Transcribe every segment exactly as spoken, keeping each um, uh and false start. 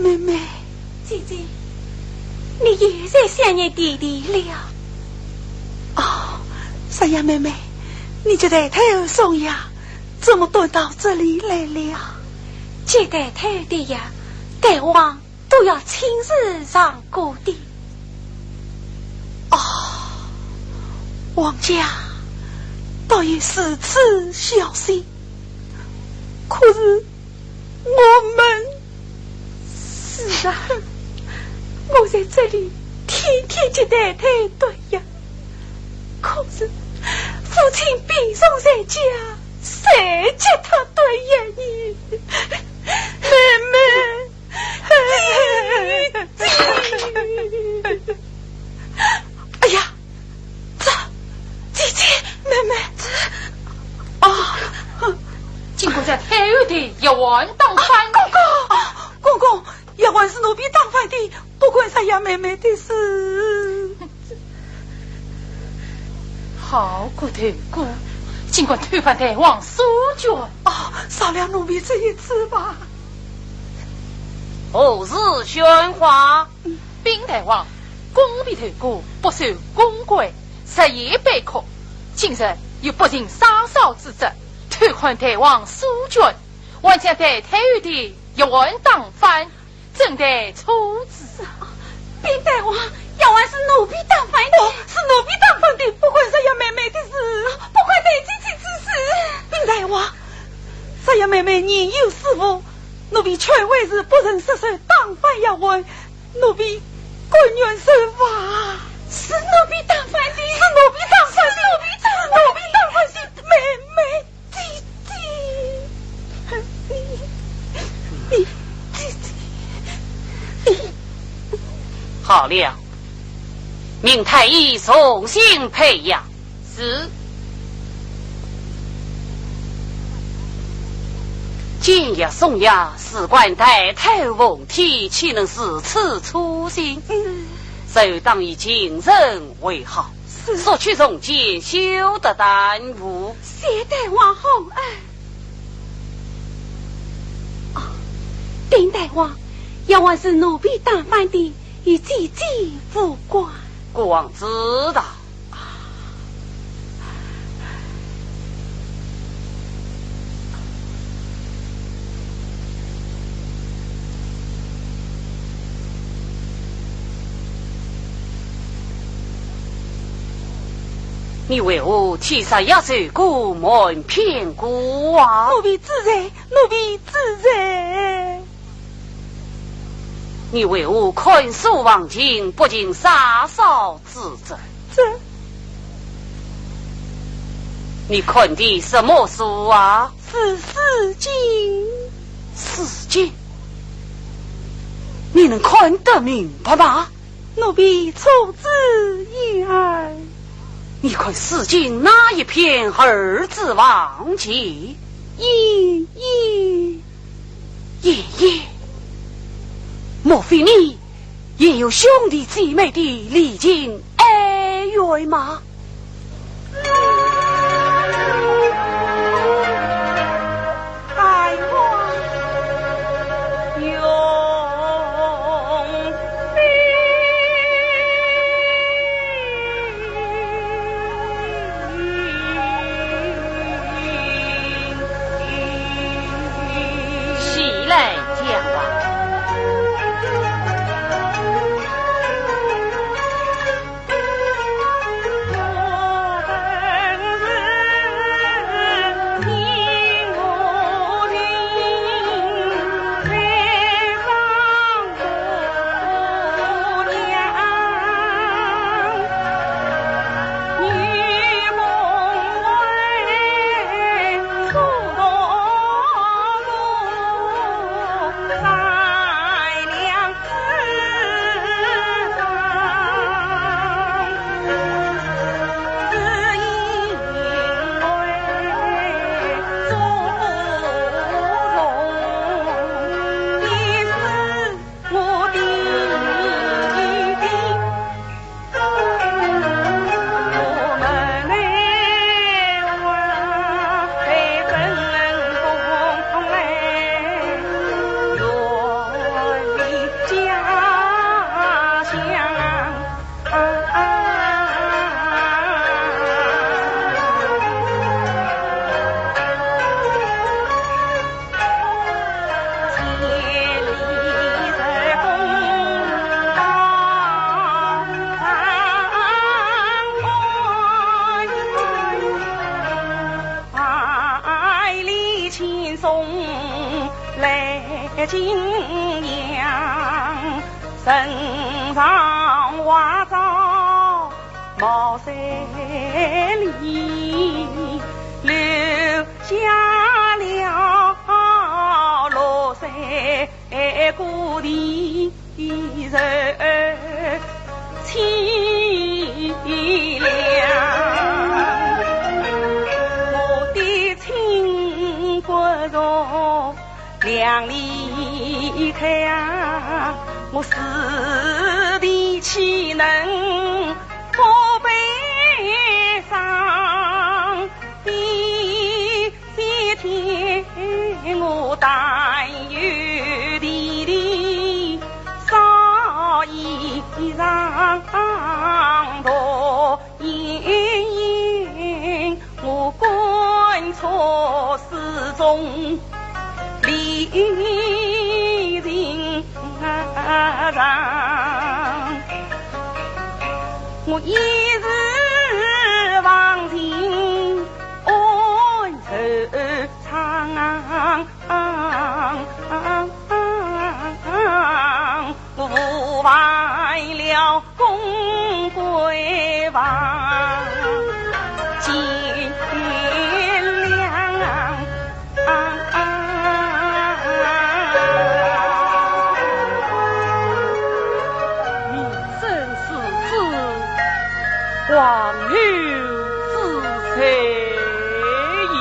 妹妹。姐姐，你又在想念爹爹了？哦，三爷妹妹，你及太太和松爷怎么都到这里来了？接待太太呀，大王都要亲自上过的。哦，王家倒也如此孝心，可是 我们。是啊，我在这里天天接待太太呀，可是父亲病重在家，谁接待太太呀？你，妹妹，姐姐。哎呀， 这，姐姐，妹妹，这，啊，金国在太后的丫鬟当饭。啊，公公，公公，丫鬟是奴婢当饭的，不关三爷妹妹的事。好个头骨，竟敢推翻大王所卷。哦，饶了奴婢这一次吧。何事喧哗？ 禀大王，公婢头骨不受公规，日夜悲哭，今日有不敬三嫂之责，推翻大王所卷，还将待太后的丫鬟当饭，怎待处置？禀大王，丫鬟是奴婢当饭的。哦，是奴婢当饭的，不关三爷妹妹的事。不关待姐姐之事。禀大王，三爷妹妹年幼失误，奴婢劝慰时不曾失手当饭丫鬟， 奴婢甘愿受罚。是奴婢当饭的。是奴婢当饭的。是奴婢当饭的。妹妹，姐姐，你，你，姐姐，你。好了，命太医重新配药。 是。煎药送药，事关太太凤体，岂能如此粗心？嗯。就当以近身为好，是。速去重煎，休得耽误。谢大王厚恩。哦，禀大王，丫鬟是奴婢打扮的，与姐姐无关。孤王知道。 你为何气煞药水过门骗孤王？奴婢知罪，奴婢知罪。 你为何看书忘情，不敬三嫂之责？这，你看的什么书啊？是《诗经》。《诗经》？你能看得明白吗？奴婢出自言耳。你看《诗经》哪一篇二字忘情？言也。 言也？莫非你也有兄弟姊妹的离情哀怨吗？起来讲吧。景阳，身上华照茅山里，留下了罗衫。 故地人凄凉。我的亲骨肉两离开啊，我死的岂能不悲伤？ 第几天我但有地里烧衣裳，读莺莺，我观察四周里人啊，我一时忘情 安守昌，我误犯了公规房，见谅。 名生死之，王后之罪也。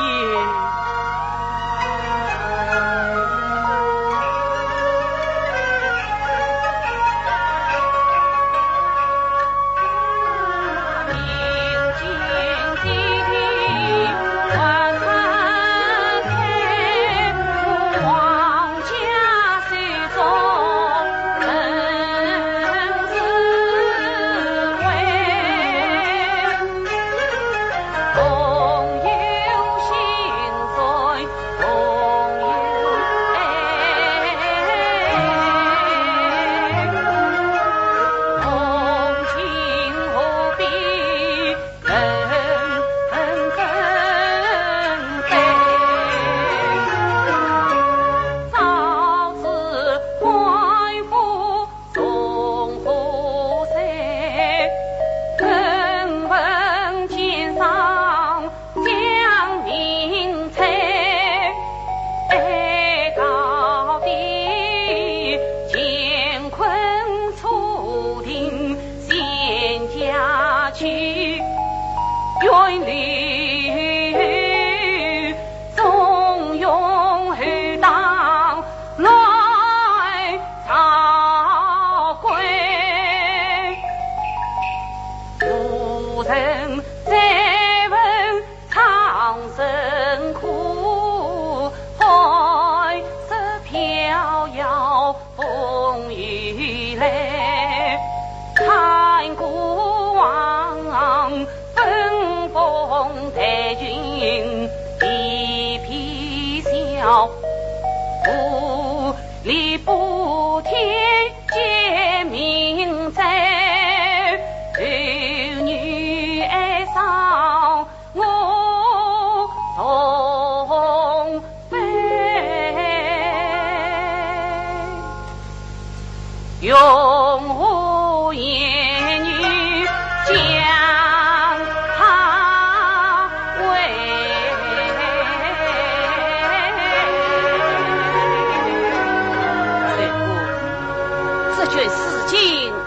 这卷诗经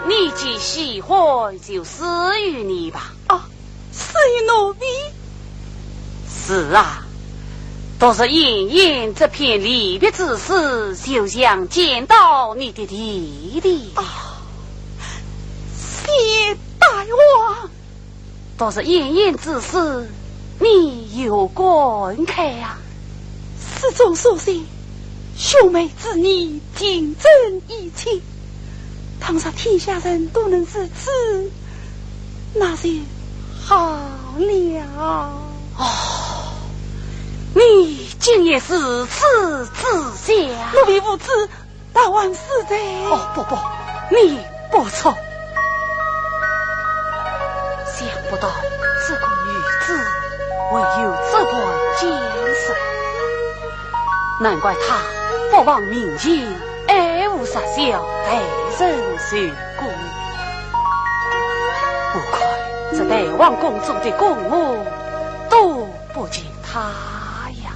你既喜欢，就赐与你吧。啊，赐与奴婢？是啊，读着莺莺这篇离别之诗，就像见到你的弟弟。啊，谢大王。 读着莺莺之诗，你有感慨啊？诗中所写，兄妹之义，情真意切。倘若天下人都能如此，那就好了。哦，你竟也如此之想？奴婢无知， 大王恕罪。哦，不，不，你不错。想不到这个女子会有这般见识，难怪她国王面前爱护实孝，待人受供。我看这代王宫中的公务都不及他呀。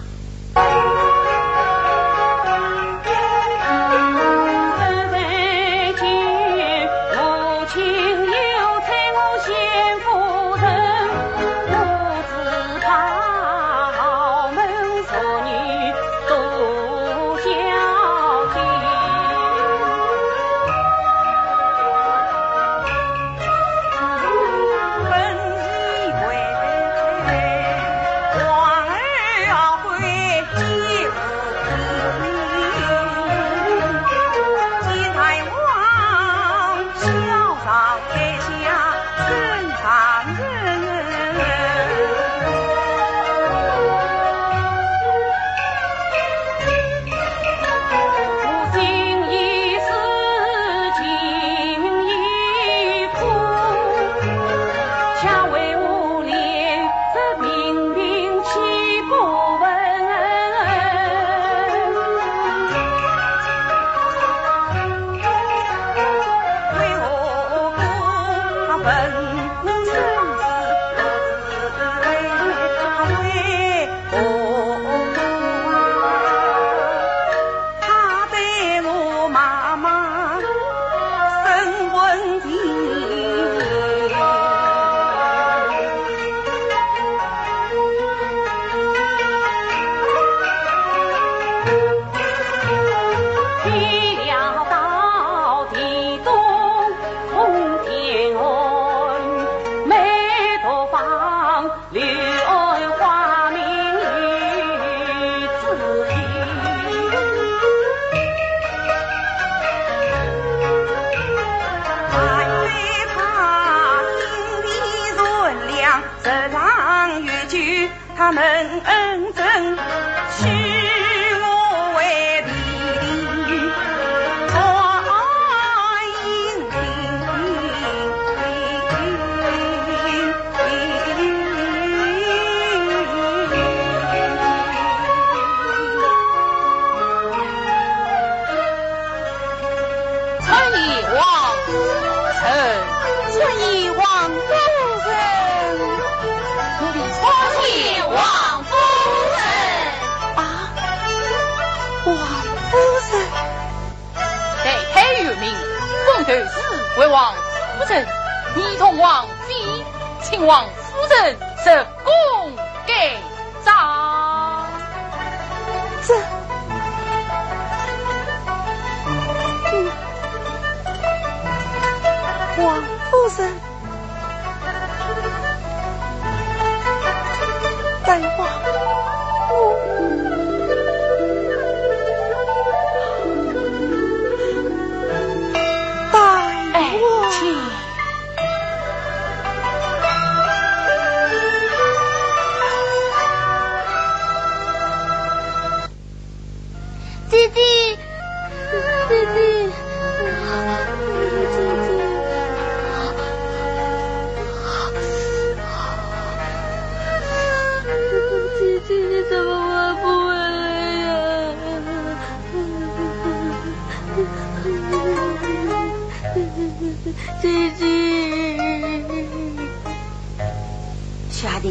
小弟，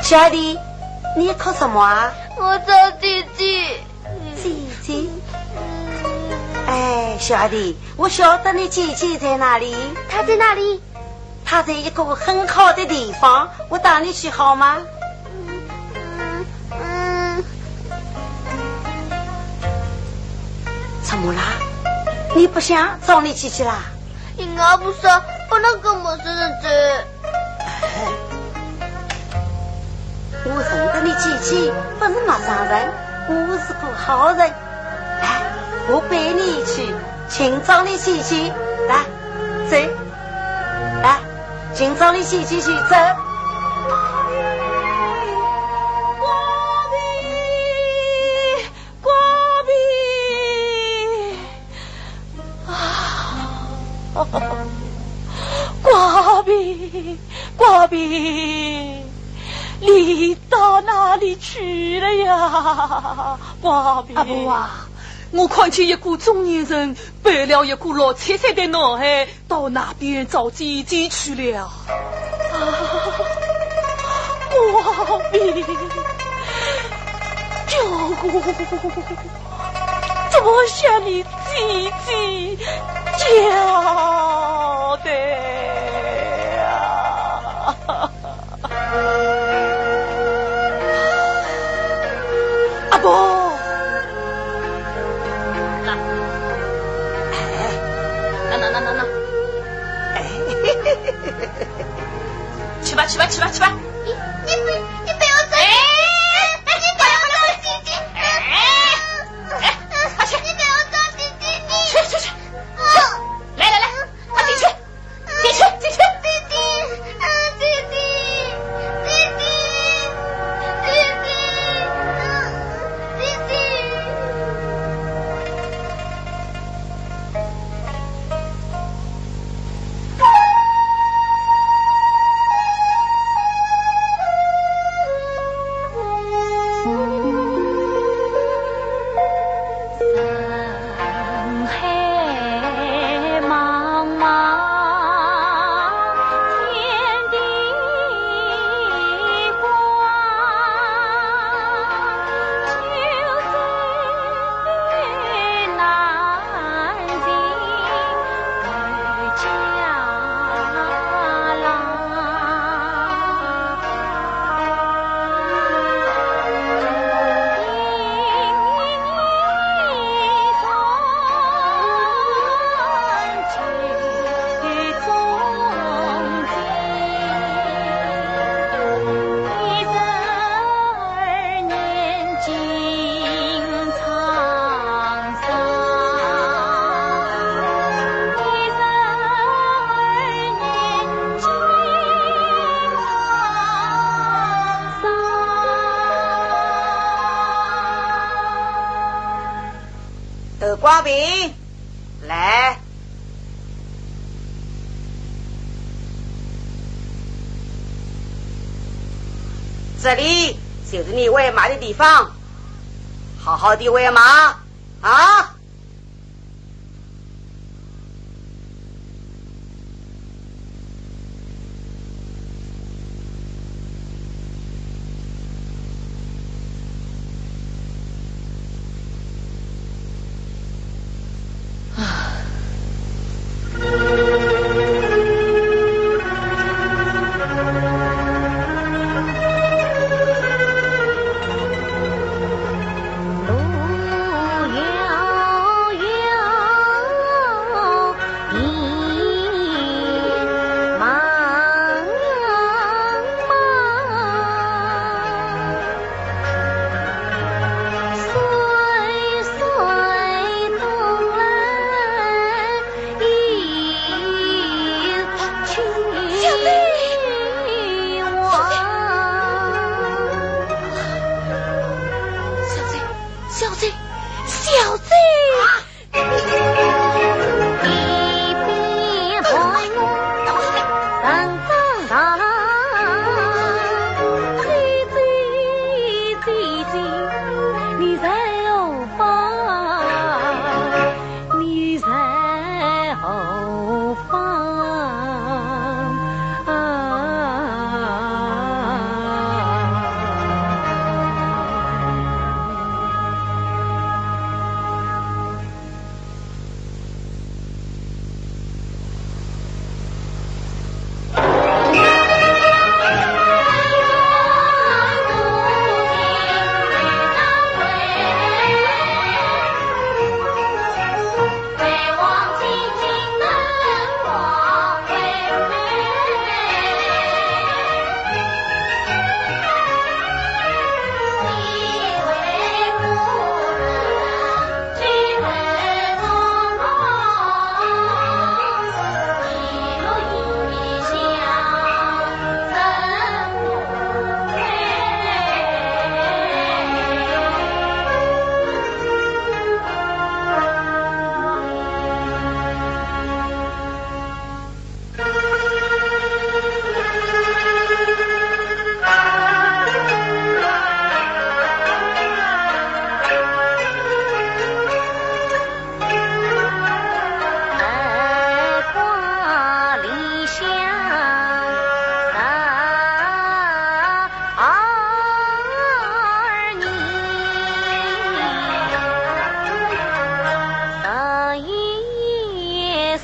小弟，你哭什么啊？我找姐姐。姐姐？哎，小弟，我晓得你姐姐在哪里。她在哪里？她在一个很好的地方，我带你去好吗？ 怎么啦？你不想找你姐姐啦？人家不说，不能跟陌生人走。我认得你姐姐，不是陌生人，我是个好人。来，我陪你去寻找你姐姐。来，走。来，寻找你姐姐去，走。瓜皮，瓜皮，你到哪里去了呀？瓜皮。阿婆啊，我看见一个中年人背了一个六七岁的男孩到那边找姐姐去了。啊，王明，叫我怎么向你姐姐交代啊？ 阿婆。那，那，那，那，那，那。哎。去吧，去吧，去吧，去吧。你，你不，你不要走。哎，哎，你不要走，姐姐。哎，哎，快去。你不要走，姐姐，你。去，去，去。啊。来，来，来，快进去。 进去，进去。弟弟，啊，弟弟，弟弟，弟弟，啊，弟弟。窦光平，来。这里就是你喂马的地方，好好地喂马啊！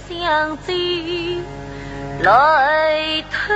想走来偷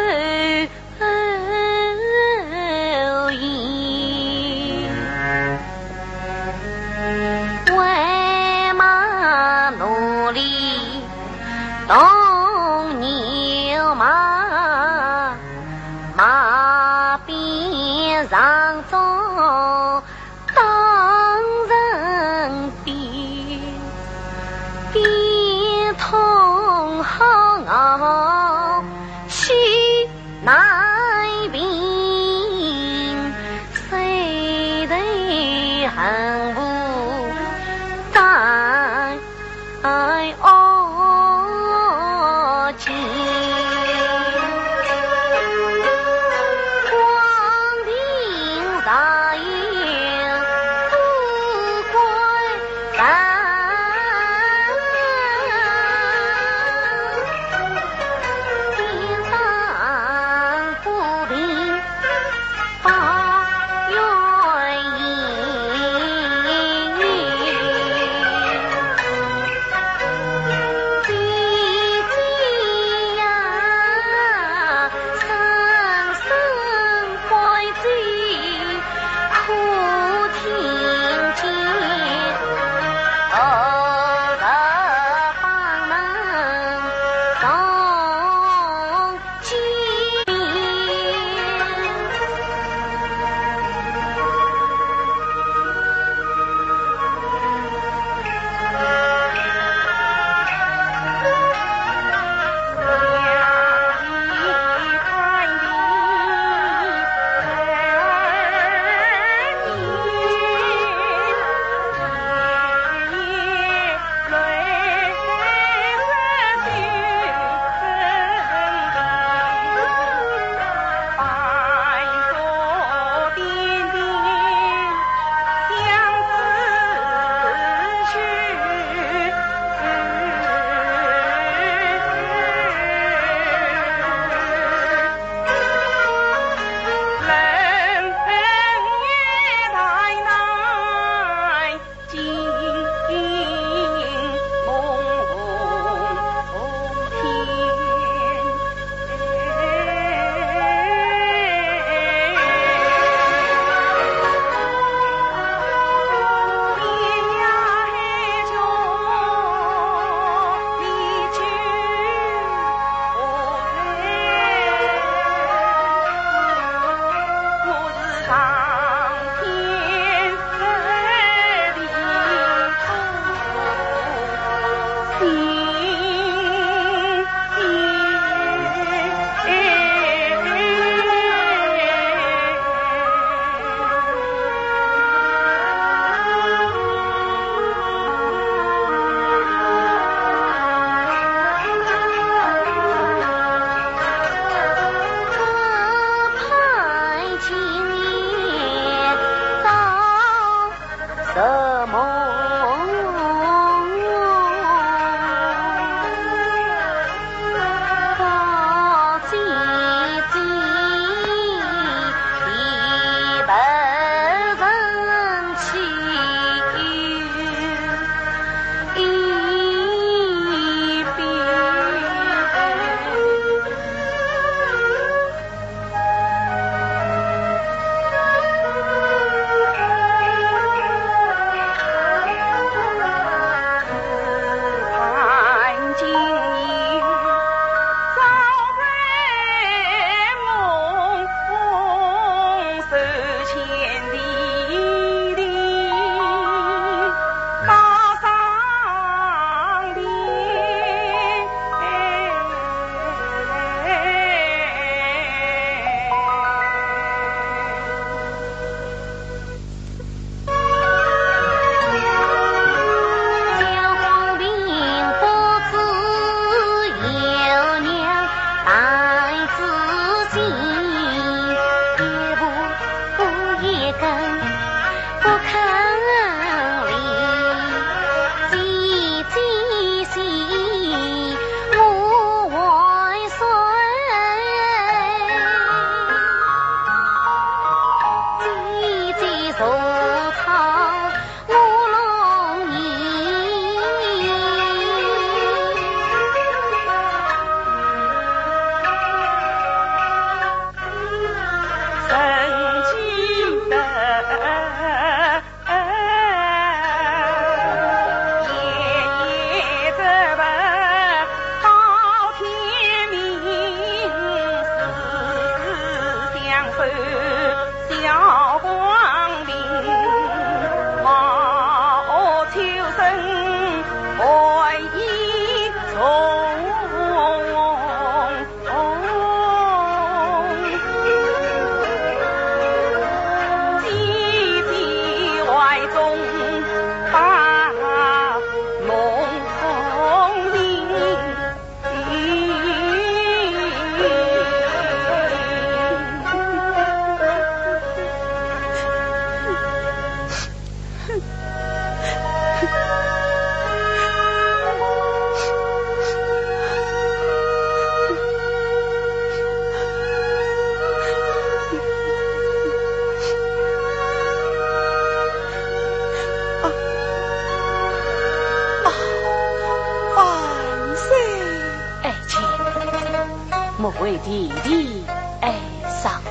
莫为弟弟哀伤，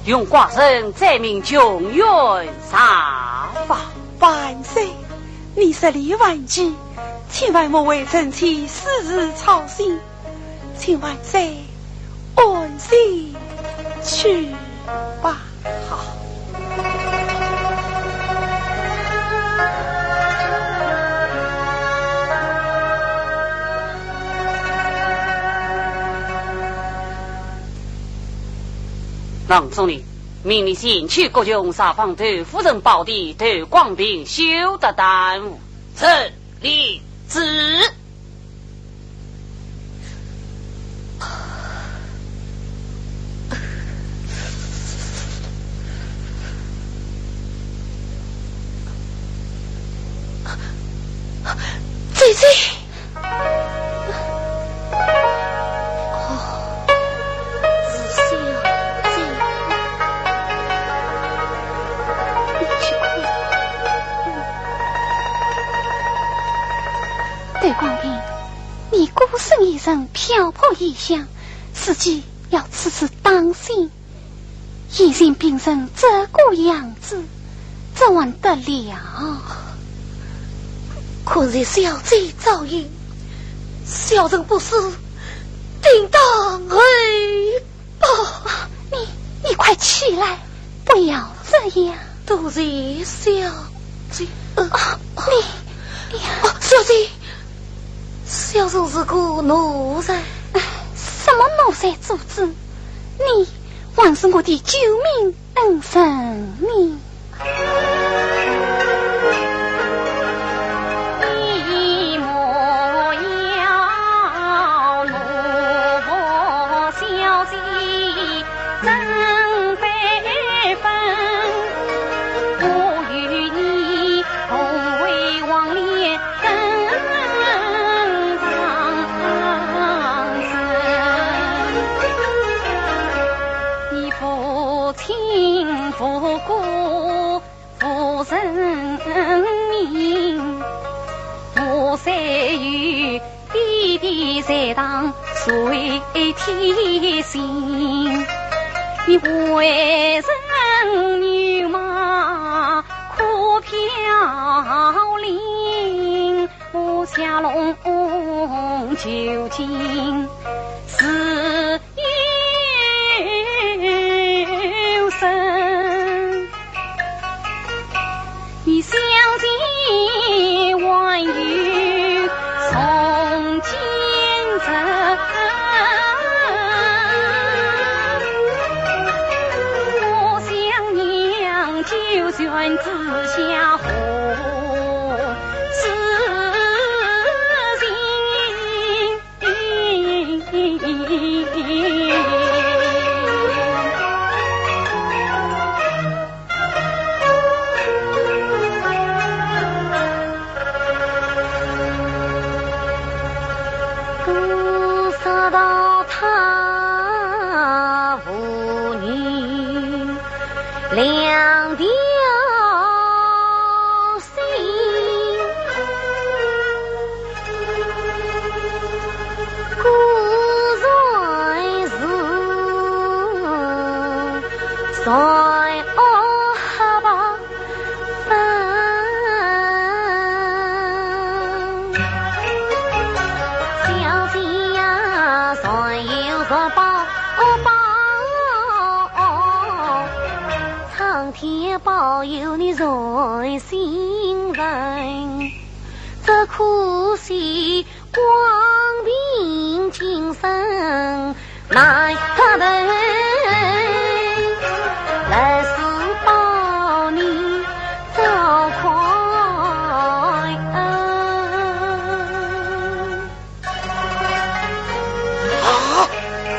容寡人再命穷院查访。万岁，你日理万机，千万莫为臣妾私事操心，请万岁安心去吧。好。 郎中呢，命你前去各穷查访窦夫人胞弟窦广平，休得耽误。遵旨。 姐姐。哦，是小姐。你去看。窦广平，你孤身一人漂泊异乡，自己要处处当心。 眼前病人这个样子，怎还得了？看在小姐照应，小人不死，定当回报。啊，你，你快起来，不要这样。多谢小姐。呃，啊，你，你呀。啊，小姐，小人是个奴才。哎，什么奴才主子？你还是我的救命 恩人呢？啊，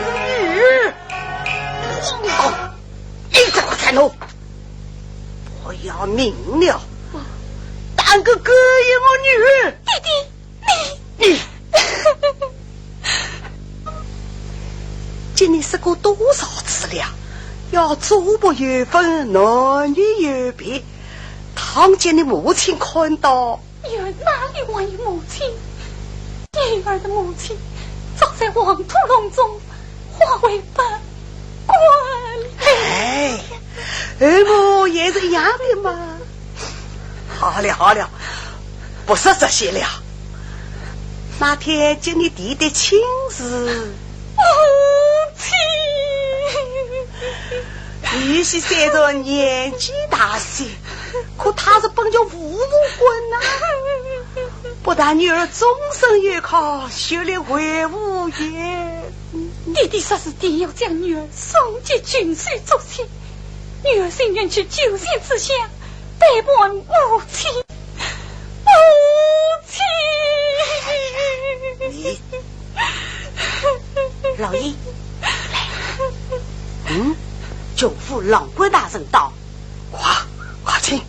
你！你这个贱奴，我要命了！胆敢勾引我女儿！爹爹，你，你，今日说过多少次了，要做朋友分，男女有别。倘见你母亲看到， 女儿哪里还有母亲？女儿的母亲早在黄土隆中我会不管的。哎，二母也是一样的嘛。好了好了，不说这些了。那天接你爹的亲事，母亲。女婿虽然年纪大些，可他是本就父母官呐。不但女儿终身有靠，学历还无也。爹爹说是定要将女儿送给郡守做妻，女儿情愿去九泉之下，陪伴母亲。母亲！你，老爷，来，嗯，郡府郎官大人到，快，快请。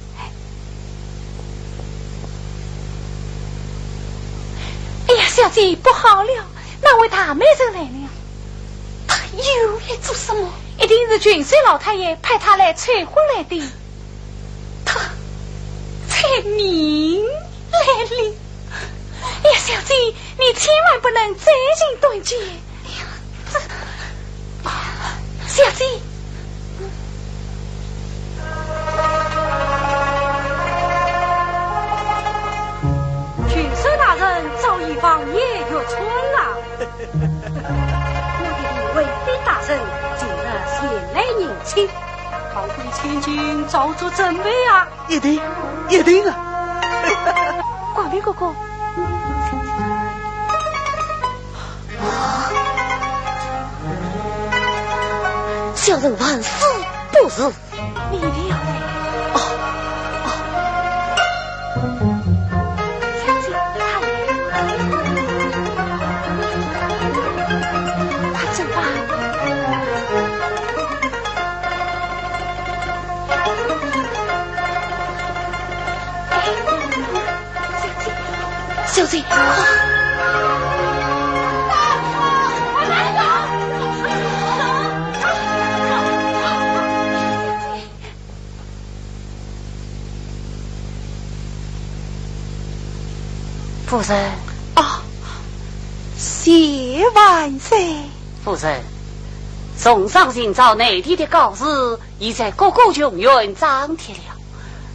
哎呀，小姐，不好了，那位大美人来了。她又来做什么？一定是郡守老太爷派她来催婚来的。她催命来了。哎呀，小姐，你千万不能再行断绝。哎呀，这，小姐。郡守大人早已望眼欲穿啊。那个贵妃大人近日前来迎亲，皇贵千金早做准备啊。一定，一定啊。广平哥哥。小人万死不辞。你一定要来。哦，哦。小姐，快来。快走吧。 小姐，快！夫人。啊，谢万岁。夫人，从上寻找内弟的告示，已在各个穷院张贴了。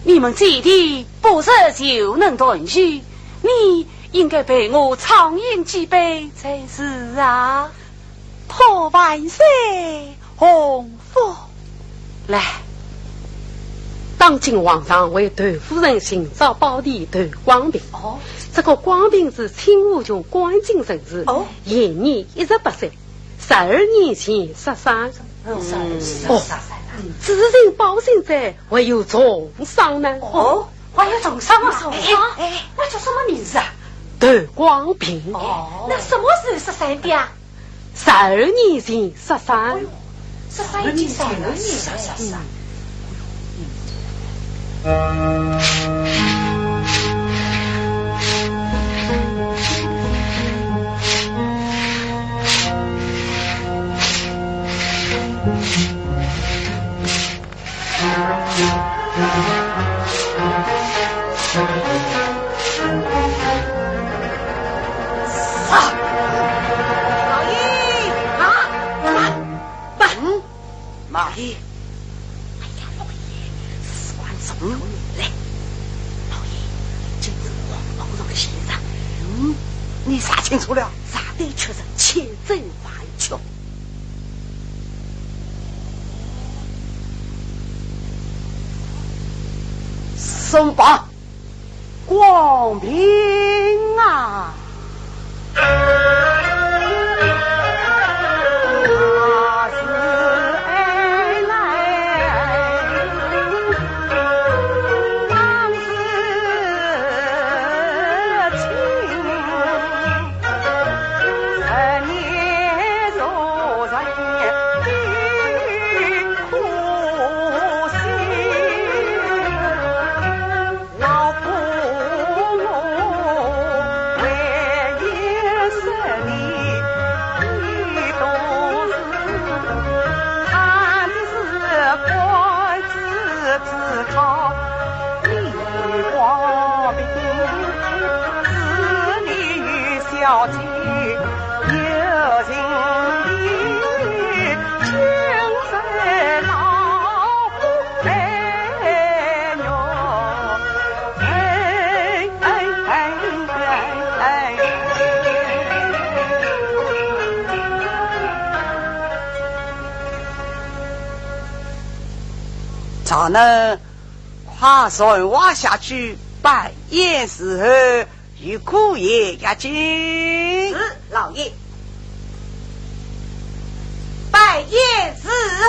你们姐弟不日就能团聚，你 应该陪我畅饮几杯才是啊。托万岁洪福。来，当今皇上为段夫人寻找胞弟段广平。哦。这个广平是清河郡关津人氏，哦。现年一十八岁，十二年前失散。嗯，十二年前失散。哦，至今报信者还有重伤呢。哦。 还有重伤啊？哎，哎，哎，那叫什么名字啊？段广平。哦。那什么时候失散的啊？十二年前失散。哎呦，失散已经十二年了。是啊，是啊，是啊。啊！老爷！啊！慢，慢！嗯？老爷！哎呀，老爷，事关重大。来，老爷，今日皇榜上的先生，嗯，你查清楚了？查得确实千真万确。 身旁广平啊。好呢，快传话下去，半夜伺候与姑爷压惊。是，老爷。半夜伺候。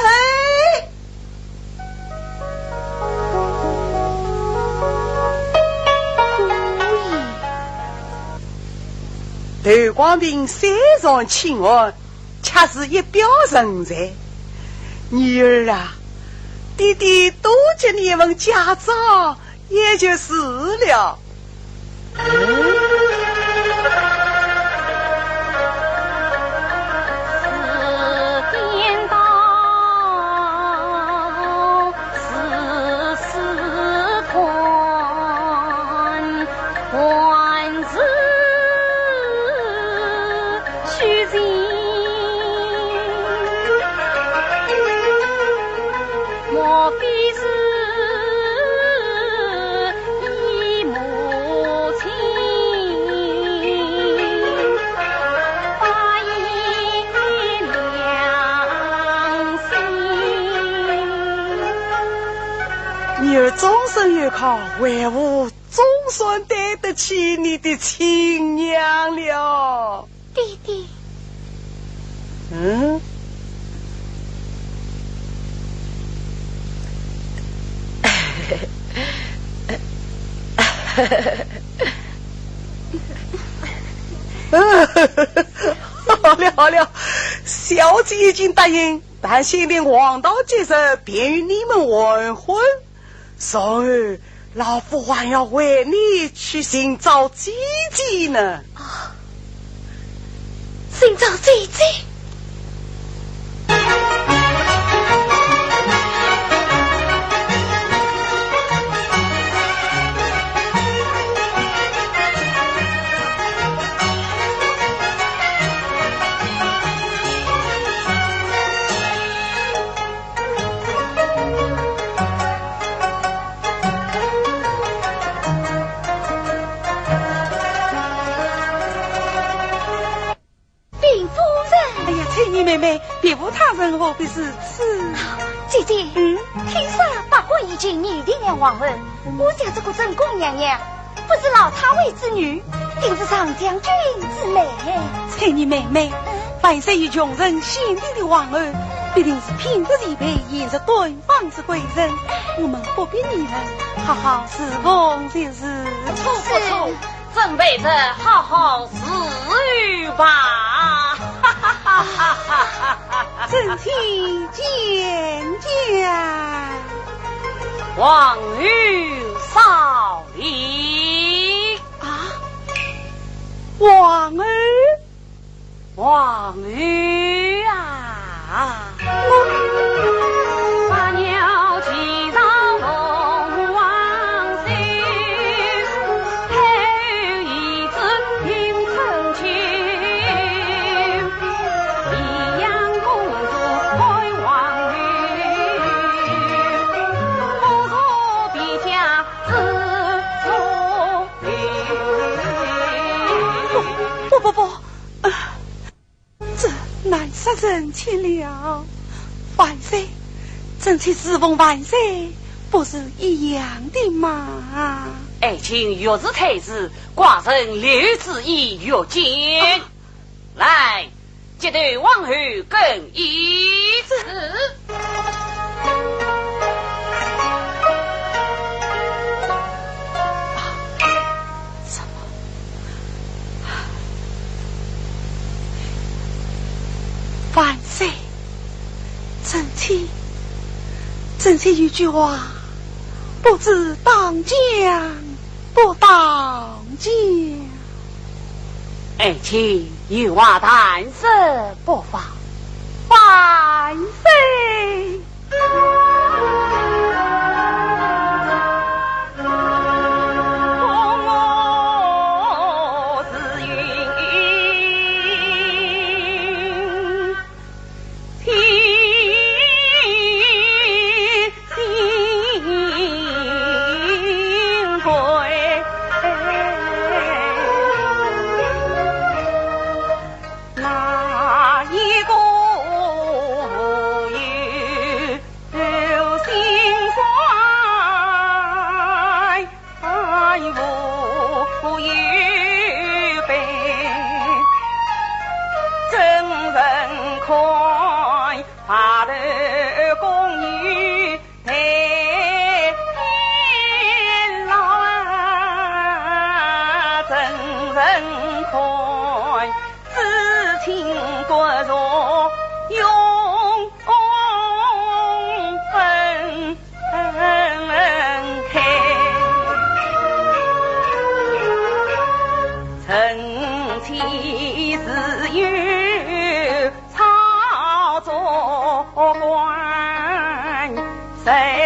姑爷。 头光凭三上清寒，恰是一表人才。女儿啊，爹爹多给你一份嫁妆，也就是了。嗯。女儿终身有靠，为父总算对得起你的亲娘了。爹爹。嗯？好了好了，小姐已经答应，但限定黄道吉日，便与你们完婚。 然后，老夫还要为你去寻找姐姐呢。啊，寻找姐姐？禀夫人。哎呀，翠女妹妹，别无他人，何必如此？姐姐，嗯？天色八卦已经，你定要黄昏，我家这个正宫娘娘， 不是老太尉之女，定是上将军之妹。翠女妹妹，嗯？万岁与穷人选定的皇后，必定是品德齐备、颜值端方之贵人。我们不必议论，好好侍奉就是。不错不错，准备着好好侍候吧。哈哈哈哈哈哈。臣妾见驾。皇后少 礼。啊，皇后？皇后啊！我不，不，不，不，啊，这难杀人情了。万岁，臣妾侍奉万岁，不是一样的吗？爱卿越是推辞，寡人略知一二。请。啊。来， 接待皇后更衣。是。啊，什么？万岁，臣妾，臣妾有句话，不知当讲 不当讲。爱卿有话但说不妨。万岁！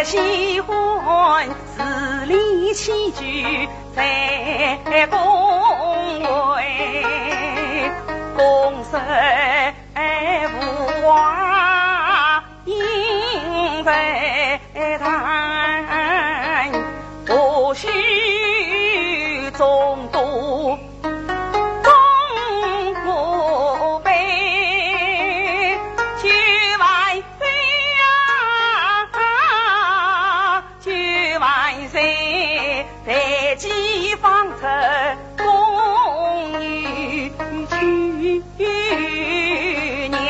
喜欢自立起居在宫阙，公事无话应在谈，不须总督 东吴北，去万岁啊，去万岁，在即方寸公与去，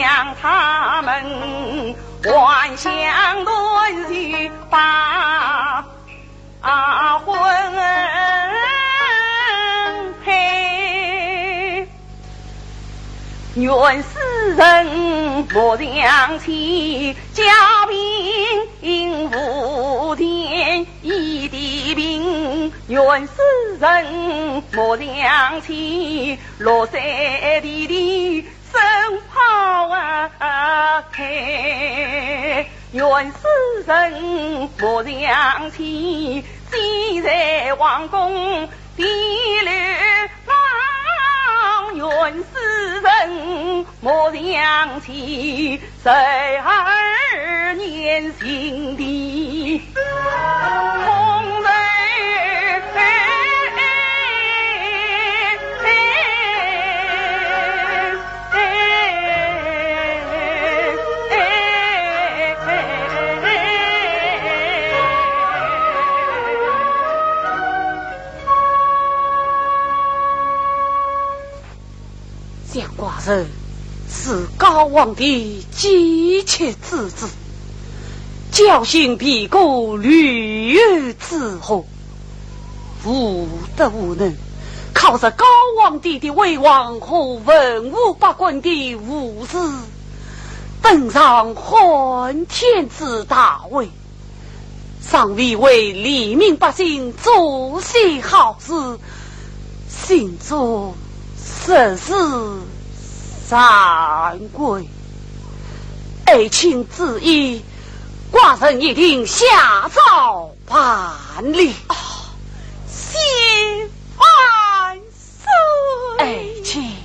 让他们还乡团聚吧。 啊，婚配。愿世人莫相欺，家贫无田，一地贫。愿世人莫相欺，落水地里 生抛开。愿世人莫相欺，死在王宫地里老。愿世人莫相欺，十二年刑地 想寡人是高皇帝急切之子，侥幸避过绿油之祸，无德无能，靠着高皇帝的威望和文武百官的护持，登上汉天子大位。 尚未为黎民百姓做些好事，心中实是惭愧。爱卿之意，寡人一定下诏办理。哦，谢万 岁。爱卿。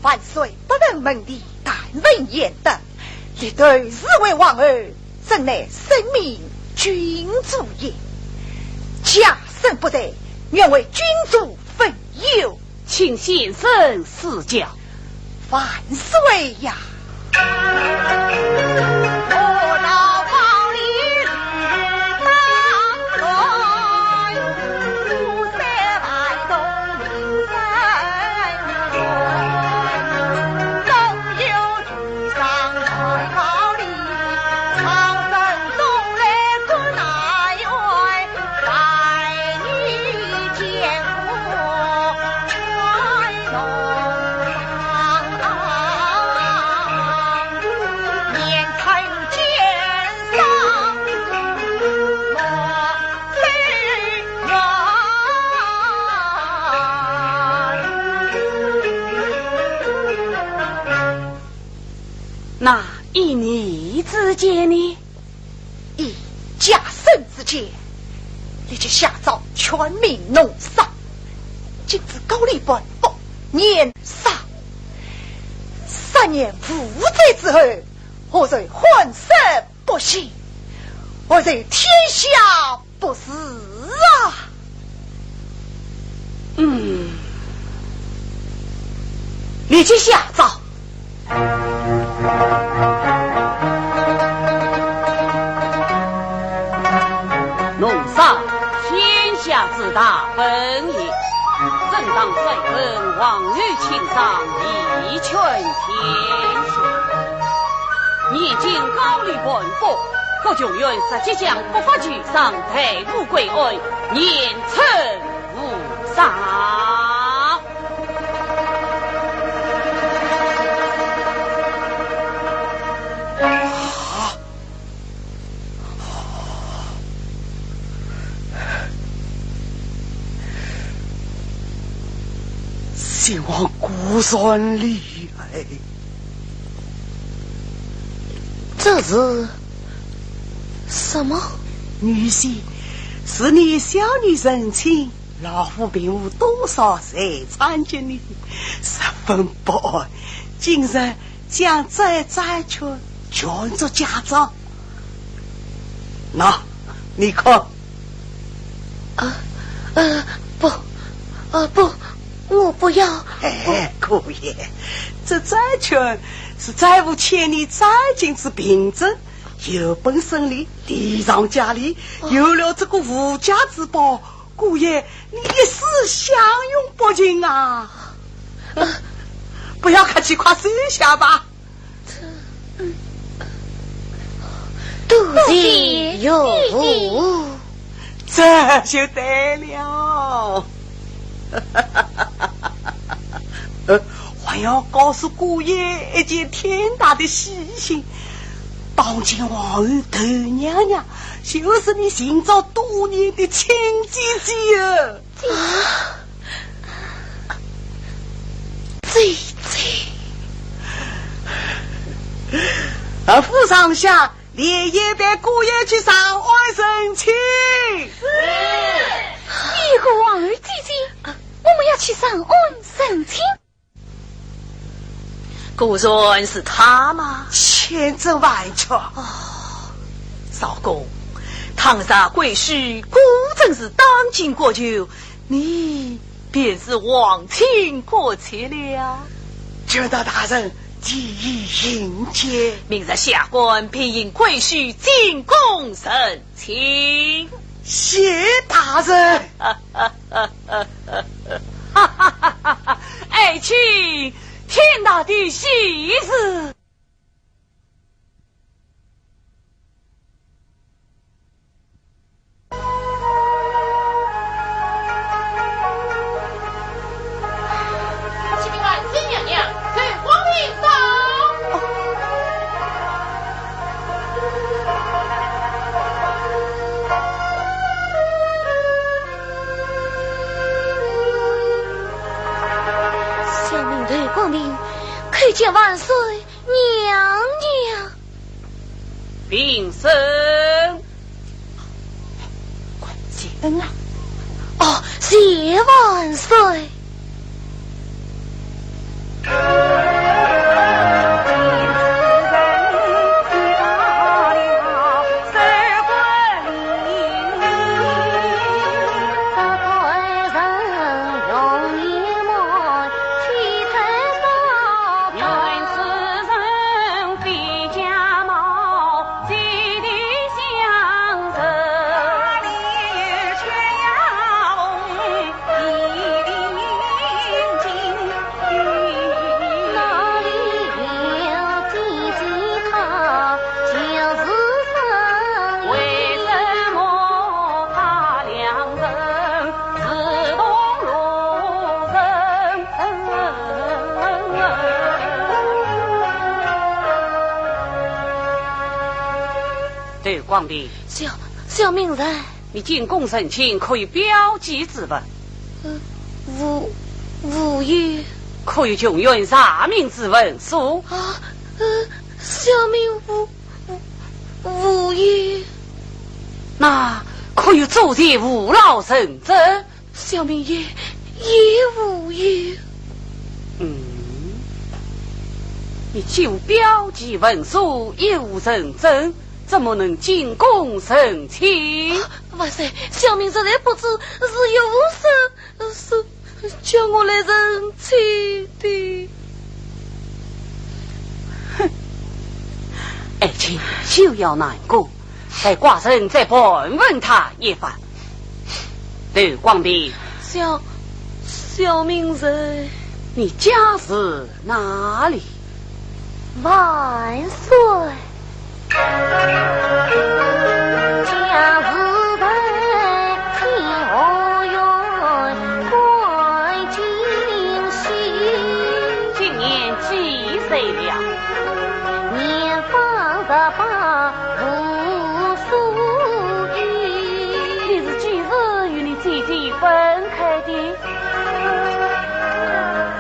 万岁不问门第， 但问贤德，历代侍卫皇后，怎奈圣明君主也。家生不在，愿为君主分忧。请先生赐教。万岁呀！ 那依你之见呢？依家生之见，立即下诏全民农丧，禁止高丽藩国年丧。三年无罪之后，何罪？ 不惜，我在天下不是啊。嗯，立即下诏。农丧，天下之大本也。正当再问，王后请上，以劝天下。 现今高丽藩国，各穷院士皆将北伐求上，待吴归案，严惩无赦。上。先王果然厉害。这是什么？女婿，是你小女成亲，老夫并无多少财产给你，十分不安。今日将这债券全作嫁妆。喏，你看。啊，呃，不，呃，不，我不要。哎，姑爷，这债券是再无欠你债金之凭证，有本生利，利上加利，有了这个无价之宝，姑爷，你一世享用不尽啊！不要客气，快收下吧。多谢岳父。这就对了。呃，还要告诉姑爷一件天大的喜讯，当今皇后窦娘娘就是你寻找多年的亲姐姐啊！姐姐。啊，府上下 连夜陪姑爷去上岸成亲。是。你个皇后姐姐，我们要去上岸成亲。果然是她吗？千真万确。哦，少恭，倘若贵婿果真是当今国舅，你 便是皇亲国戚了。全道大人，第一引见。明日下官便引贵婿进宫成亲。谢大人。爱卿，天大的喜事！ 启禀万岁娘娘，窦广宾到。小民窦广宾叩见万岁 娘娘。平身。谢恩啊。哦，谢万岁。窦广宾。小，小民在。你进宫成亲，可有标记之物？呃，无，无有。可有状元查名之文书？啊，呃，小民无，无，无有。那可有祖前父老认证？ 小民也，也无有。嗯，你既无标记文书，也无认证，怎么能进宫成亲？啊，万岁，小民实在不知是岳父是，是叫我来成亲的。哼，爱卿休要难过， 待寡人再盘问他一番。窦广宾。小，小民在。你家住哪里？万岁。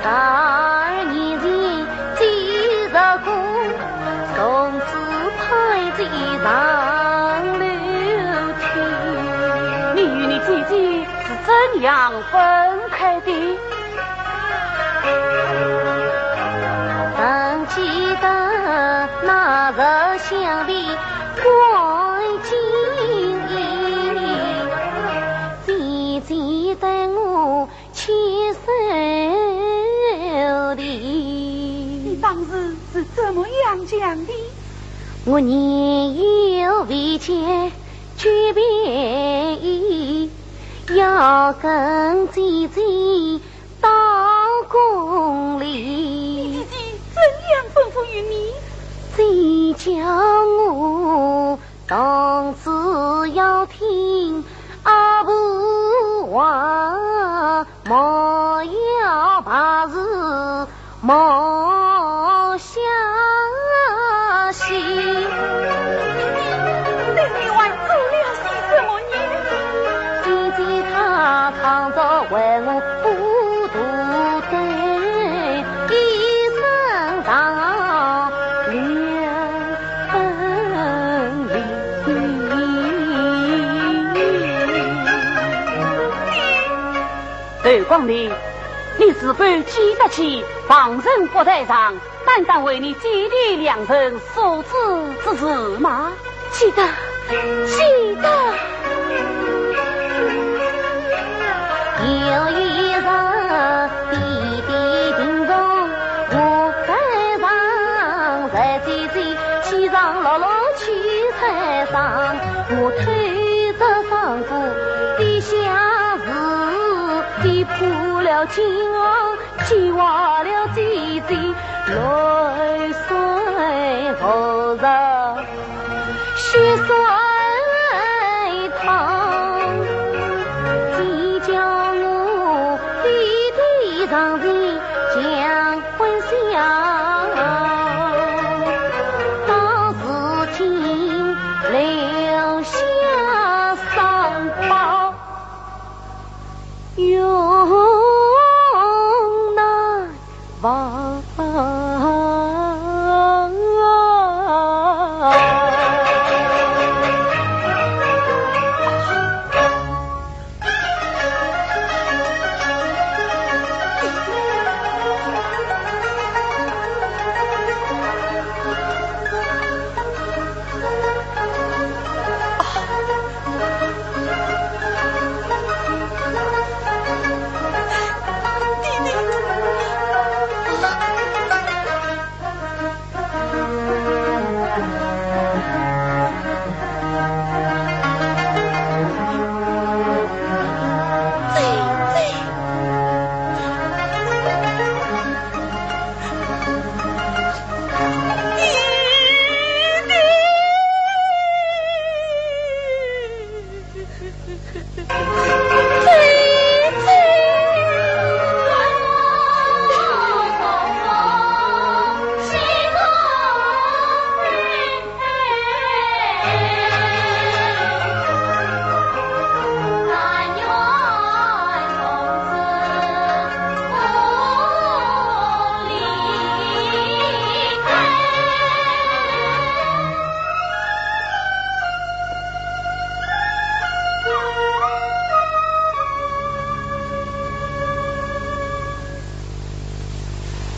十二年前祭日过，从此派在上楼梯。你与你姐姐是怎样分开的？曾记得那日相别关金印，姐姐对我 牵手的。你当时是怎么样讲的？我年幼未及举杯，要跟姐姐道功你姐名。姐姐怎样吩咐于你？姐叫我 同志要听阿婆话，莫要白日梦想西。对你还做了些什么呢？姐姐她常常为我 不独对，一生长两分离。窦光礼，你是否记得起旁人不在场，单单为你姐弟两人所做之事吗？ 记得，记得。有一日，弟弟病重，我在床，在姐姐膝上落落去在床。我推着床铺，低下身，跌破了金碗， 击坏了姐姐泪水如日，血水淌。姐叫我弟弟上前相会笑，到如今留下伤疤。 永难忘。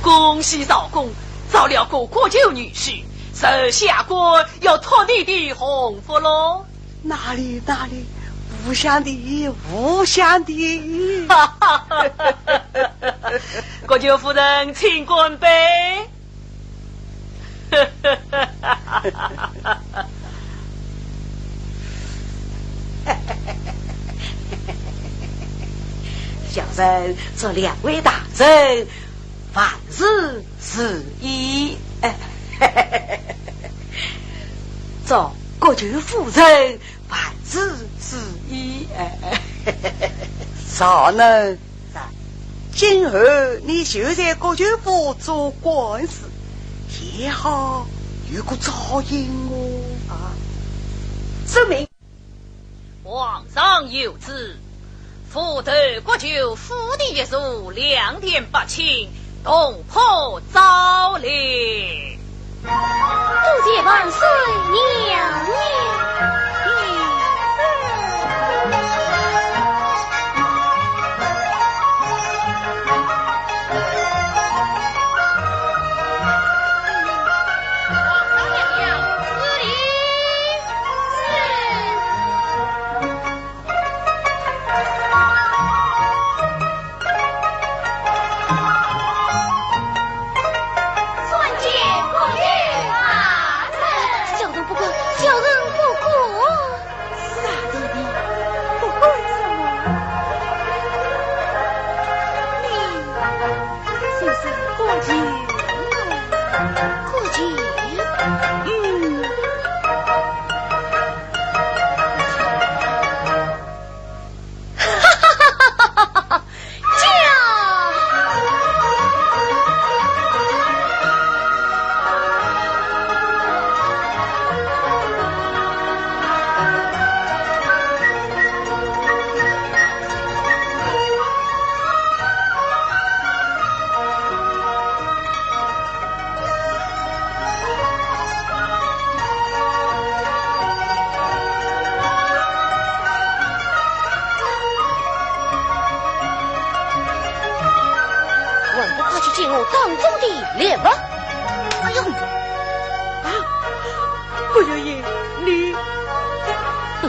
恭喜赵公，找了个国舅女婿，这下官要托你的洪福喽。哪里，哪里，无相的，无相的。国舅夫人，请干杯。 小人祝两位大人万事如意。祝国舅夫人万事如意。赵能 今后你就在国舅府做官司，也好有个照应哦。啊，遵命。皇上有旨，部投国舅府第一座，两殿八卿，同破昭陵。多谢万岁娘娘。参见国舅大人。小人不敢，小人不敢。傻弟弟，不敢什么？你就是国舅啊。国舅？嗯。 还不快去见我当中的列位？哎呦，啊，不，少爷，你，哼。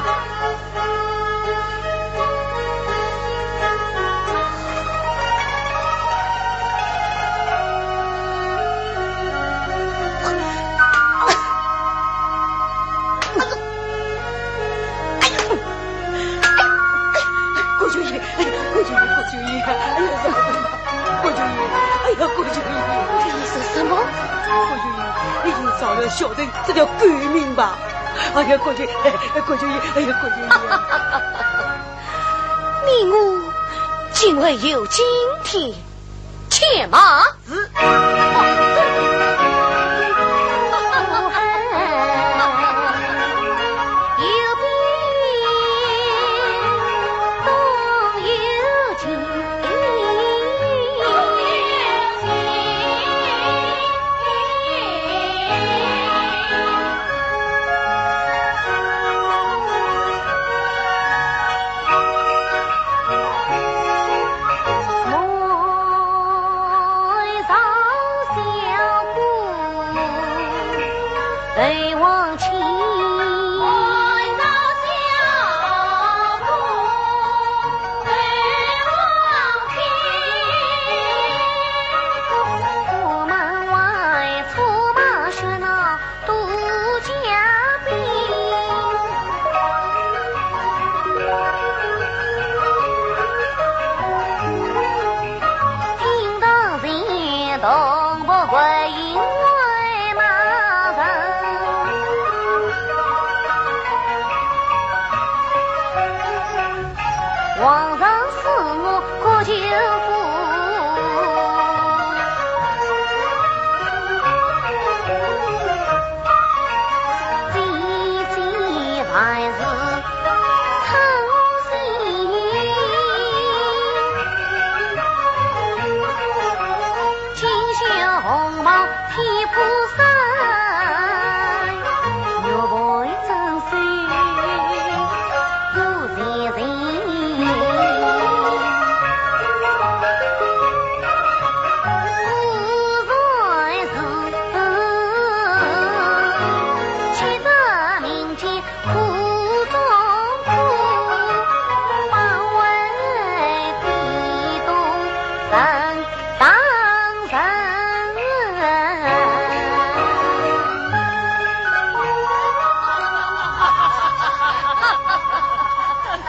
国舅爷，哎呀，国舅爷，国舅爷，哎呀，国舅爷，哎呀，国舅爷，哎呀，国舅爷，你说什么？国舅爷，你就饶了小人这条狗命吧。哎呀，国舅，哎，国舅爷，哎呀，国舅爷。你我今后有今天，且慢。 是。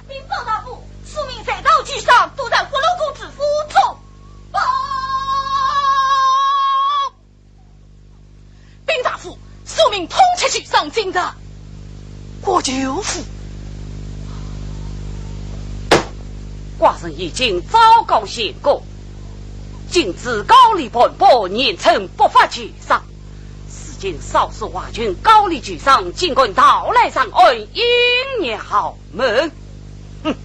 禀报大夫，数名在逃举上，都在火龙公子府中。报！禀大夫，数名通缉举上，进到国舅府。寡人已经昭告相国，禁止高丽盘剥，严惩不法举上。如今少数华军高丽举上，竟敢逃来长安，影响豪门。哼，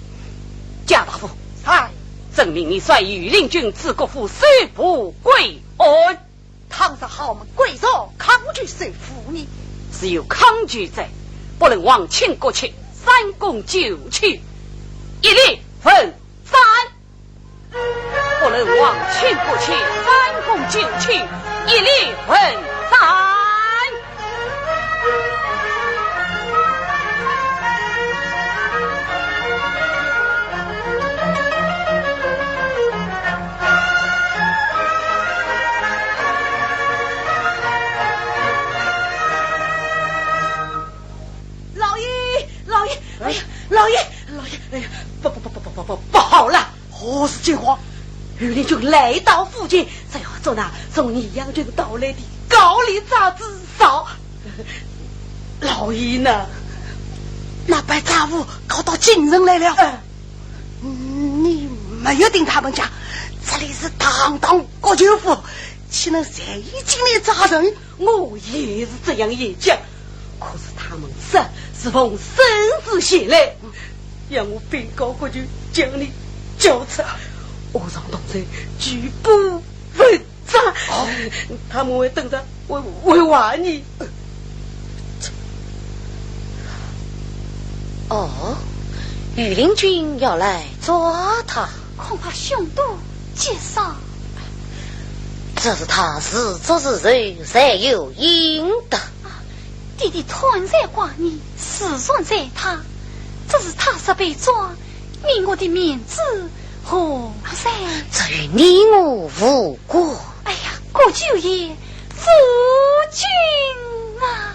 贾大夫，遵命，你率御林军至国府收捕归案。倘若豪门贵族抗拒收复呢？是有抗拒者，不论皇亲国戚，三公九卿，一律问斩。不论皇亲国戚，三公九卿，一律问斩。老爷，老爷，哎呀，老爷，老爷，哎呀，不不不不不不不不好了！何事惊慌？御林军来到附近，正要捉拿从南阳郡逃来的高丽杂子少。老爷呢？那班杂物告到京城来了。嗯。你没有听他们讲，这里是堂堂国舅府，岂能随意进来抓人？我也是这样研究，可是他们说是奉圣旨前来，要我禀告国舅，将你交出，我让同罪举步问斩。哦。他们会等着，会会还你。哦，御林军要来抓他。恐怕凶多吉少。这是他自作自受，罪有应得。啊，爹爹贪财挂念，私怨在他，这是他若被抓，你我的面子何在？这与你我无关。哎呀，国舅爷，夫君啊！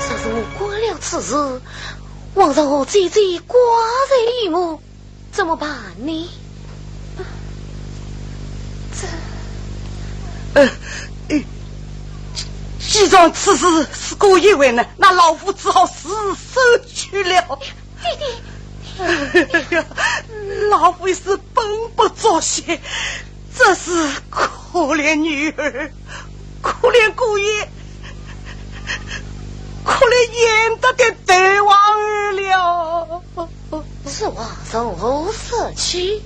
若是我管了此事，皇上和姐姐挂在眉目，怎么办呢？这……呃，呃，既然此事是姑爷为难，那老夫只好自首去了。 爹爹。老夫一时本不作谢，只是可怜女儿，可怜姑爷，可怜贤德的头王儿了。此话从何说起？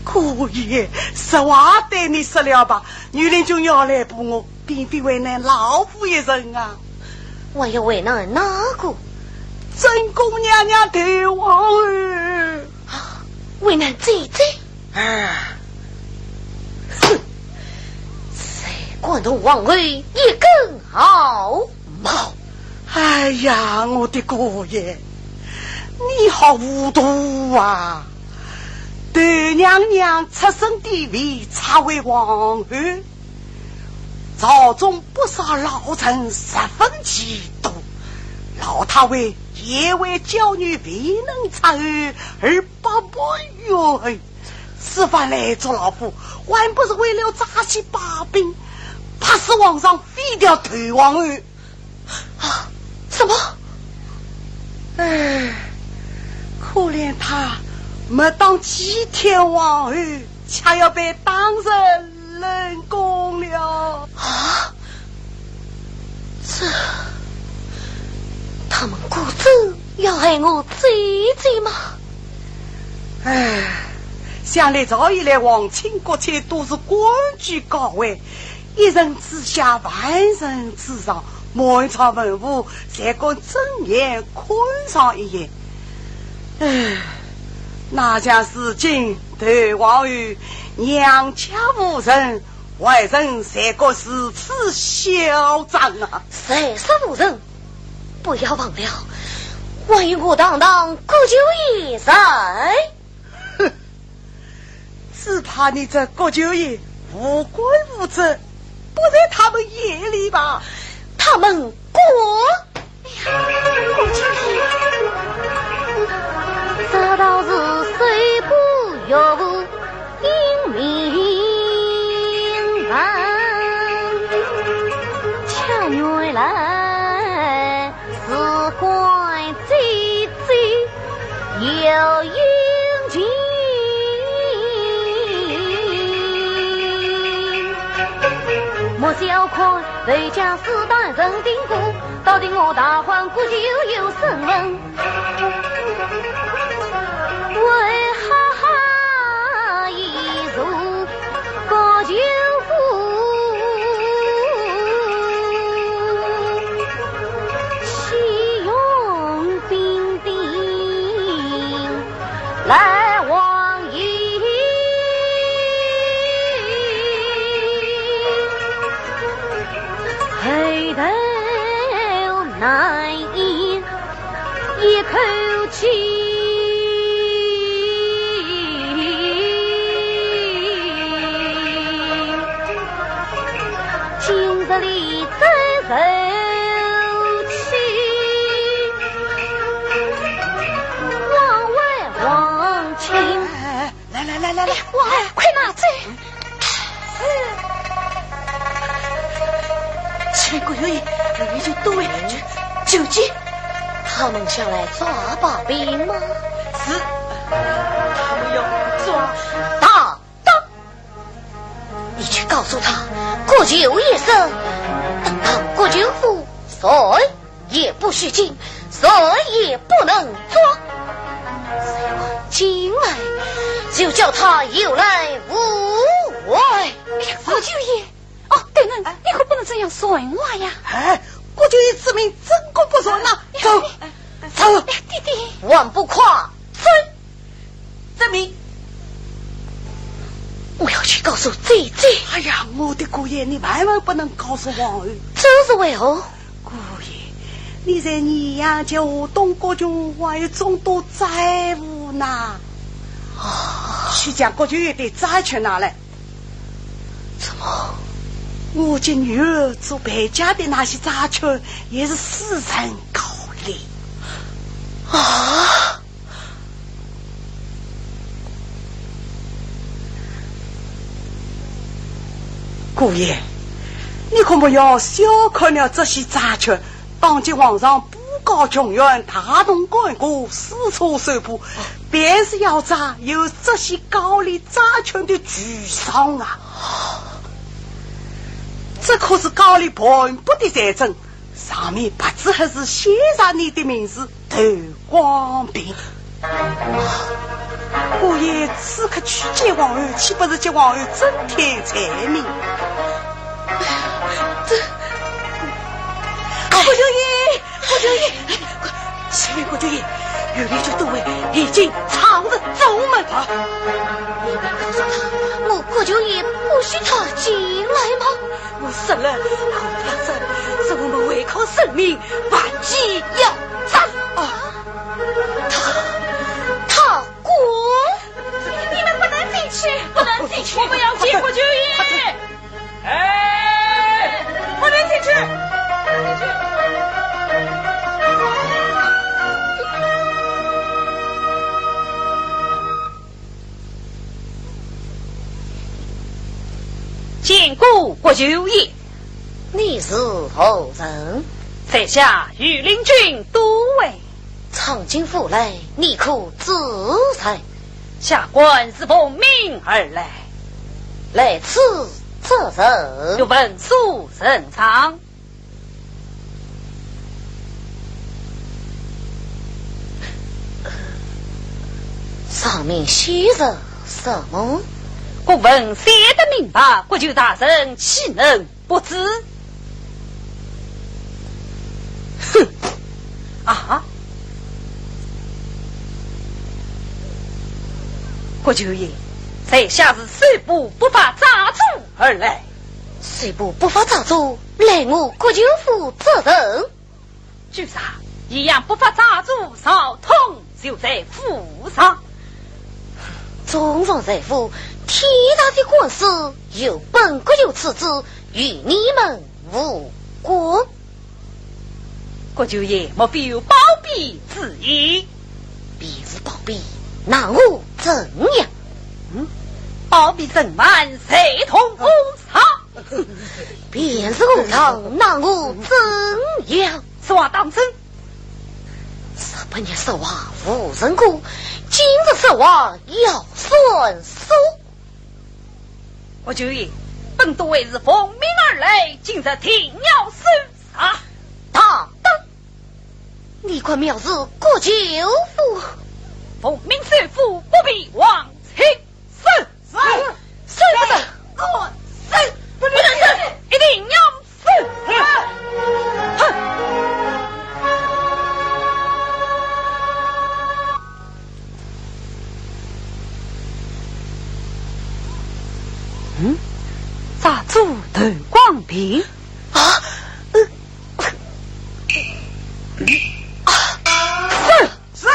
姑爷，实话对你说了吧，御林军要来捕我， 并非为难老夫一人啊。还要为难哪个？正宫娘娘头王儿。啊，为难姐姐？啊，哼，才敢动王后一根毫毛。哎呀，我的姑爷，你好糊涂啊！头娘娘出身低微，才为皇后， 朝中不少老臣十分嫉妒，老太后也为娇女未能出头而不满于后。此番来捉老夫，还不是为了这些把柄，怕是皇上废掉头王后。啊，什么？唉，可怜她没当继天王后，却要被当成冷宫了。啊？这，他们果真要害我姐姐吗？唉，想历朝以来，皇亲国戚都是官居高位，一人之下，万人之上，满朝文武，谁敢正眼看上一眼？唉，哪像如今，头皇后，娘家无人，外人才敢如此嚣张啊！谁说无人？不要忘了，还有我堂堂国舅爷在。哼，只怕你这国舅爷无官无职，不在他们眼里吧？他们官 这道是谁不由英明人，巧妙来是关姐姐有英情。莫小看谁家是单人定过， 到底我大汉国舅有身份，为哈哈一座国舅府，岂容兵丁来往也？后头难言 一口气。今日里再受气，枉为皇亲。哎，哎，哎， 来来来来来，哎，快拿走！启禀国舅爷，有人就都尉去求见。他们想来抓把柄吗？是，他们要抓大当。你去告诉他，国舅爷说，等到国舅府，谁 也不许进，谁也不能抓。谁敢进来，就叫他有来无回。哎呀，国舅爷，哦，对了，哎，你可不能这样传话呀。哎，国舅爷之命，怎可不传呐？哎呀，走，哎，走。哎呀，爹爹。还不快走！ 遵命。我要去告诉姐姐。哎呀，我的姑爷，你万万不能告诉皇后。这是为何？姑爷，你在南阳叫东国君，还有众多债务呐。啊。去将国舅爷的债权拿来。怎么？我给女儿做陪嫁的那些债权，也是私人高利。啊！ 姑爷，你可不要小看了这些债权。当今皇上布告穷源，大动干戈，四处搜捕，便是要查有这些高利债权的去向啊。这可是高利盘剥的罪证， 上面白纸黑字写上你的名字，窦光平。姑爷此刻去见皇后，岂不是给皇后增添罪名？这，哎，国舅爷，国舅爷，启禀国舅爷，有人就都尉已经闯入中门。啊，你没告诉他，我国舅爷不许他进来吗？ 我说了，可怕这，这我们违抗圣命，万计要斩。啊，他，他滚！你们不能进去，不能进去，我们要见国舅爷。哎，不能进去。 见过国舅爷。你是何人？在下御林军都尉。闯进府来，你可知罪？下官是奉命而来。来此作甚？有文书呈上。上面写着什么？国文写得明白，国舅大人岂能 不知。哼！啊！国舅爷，在下是吏部不法查处而来。吏部不法查处，来我国舅府作甚？ 据查，宜阳不法查处赵通就在府上。赵通在府，天大的官司，有本国舅此旨，与你们无关。国舅爷莫非有包庇之意？便是包庇，奈我怎样？嗯，包庇陈瞒，随同谋杀。 便是我唐，奈我怎样？实话当真。日本人说话无人管，今日说话要算数。国舅爷，本都尉是奉命而来，今日定要搜查。大胆！你敢藐视国舅府？奉命搜府，不比王清。 是。是。是不是？是。不能是。一定要是。哼。嗯？查处段广平。啊？呃。啊。是。 是。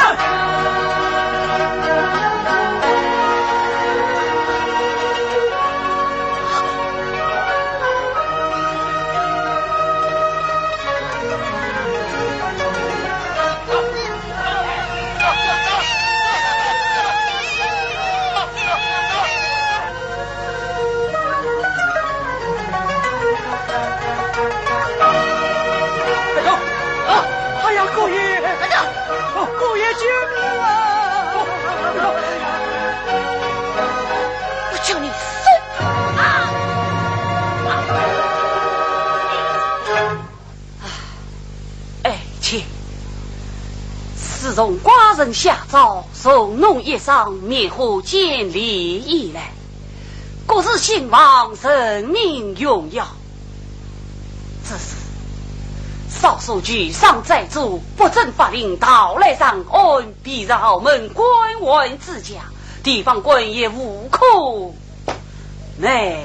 哎呦，啊，哎呀，姑爷！哎呀，哦，姑爷救命啊！我叫你死！啊！啊！ 爱卿，自从寡人下诏重弄一桩免火监理以来，国事兴旺，人民荣耀。只是少数举商债主，不遵法令，逃来上岸，譬如豪门官员之家，地方官也无可 奈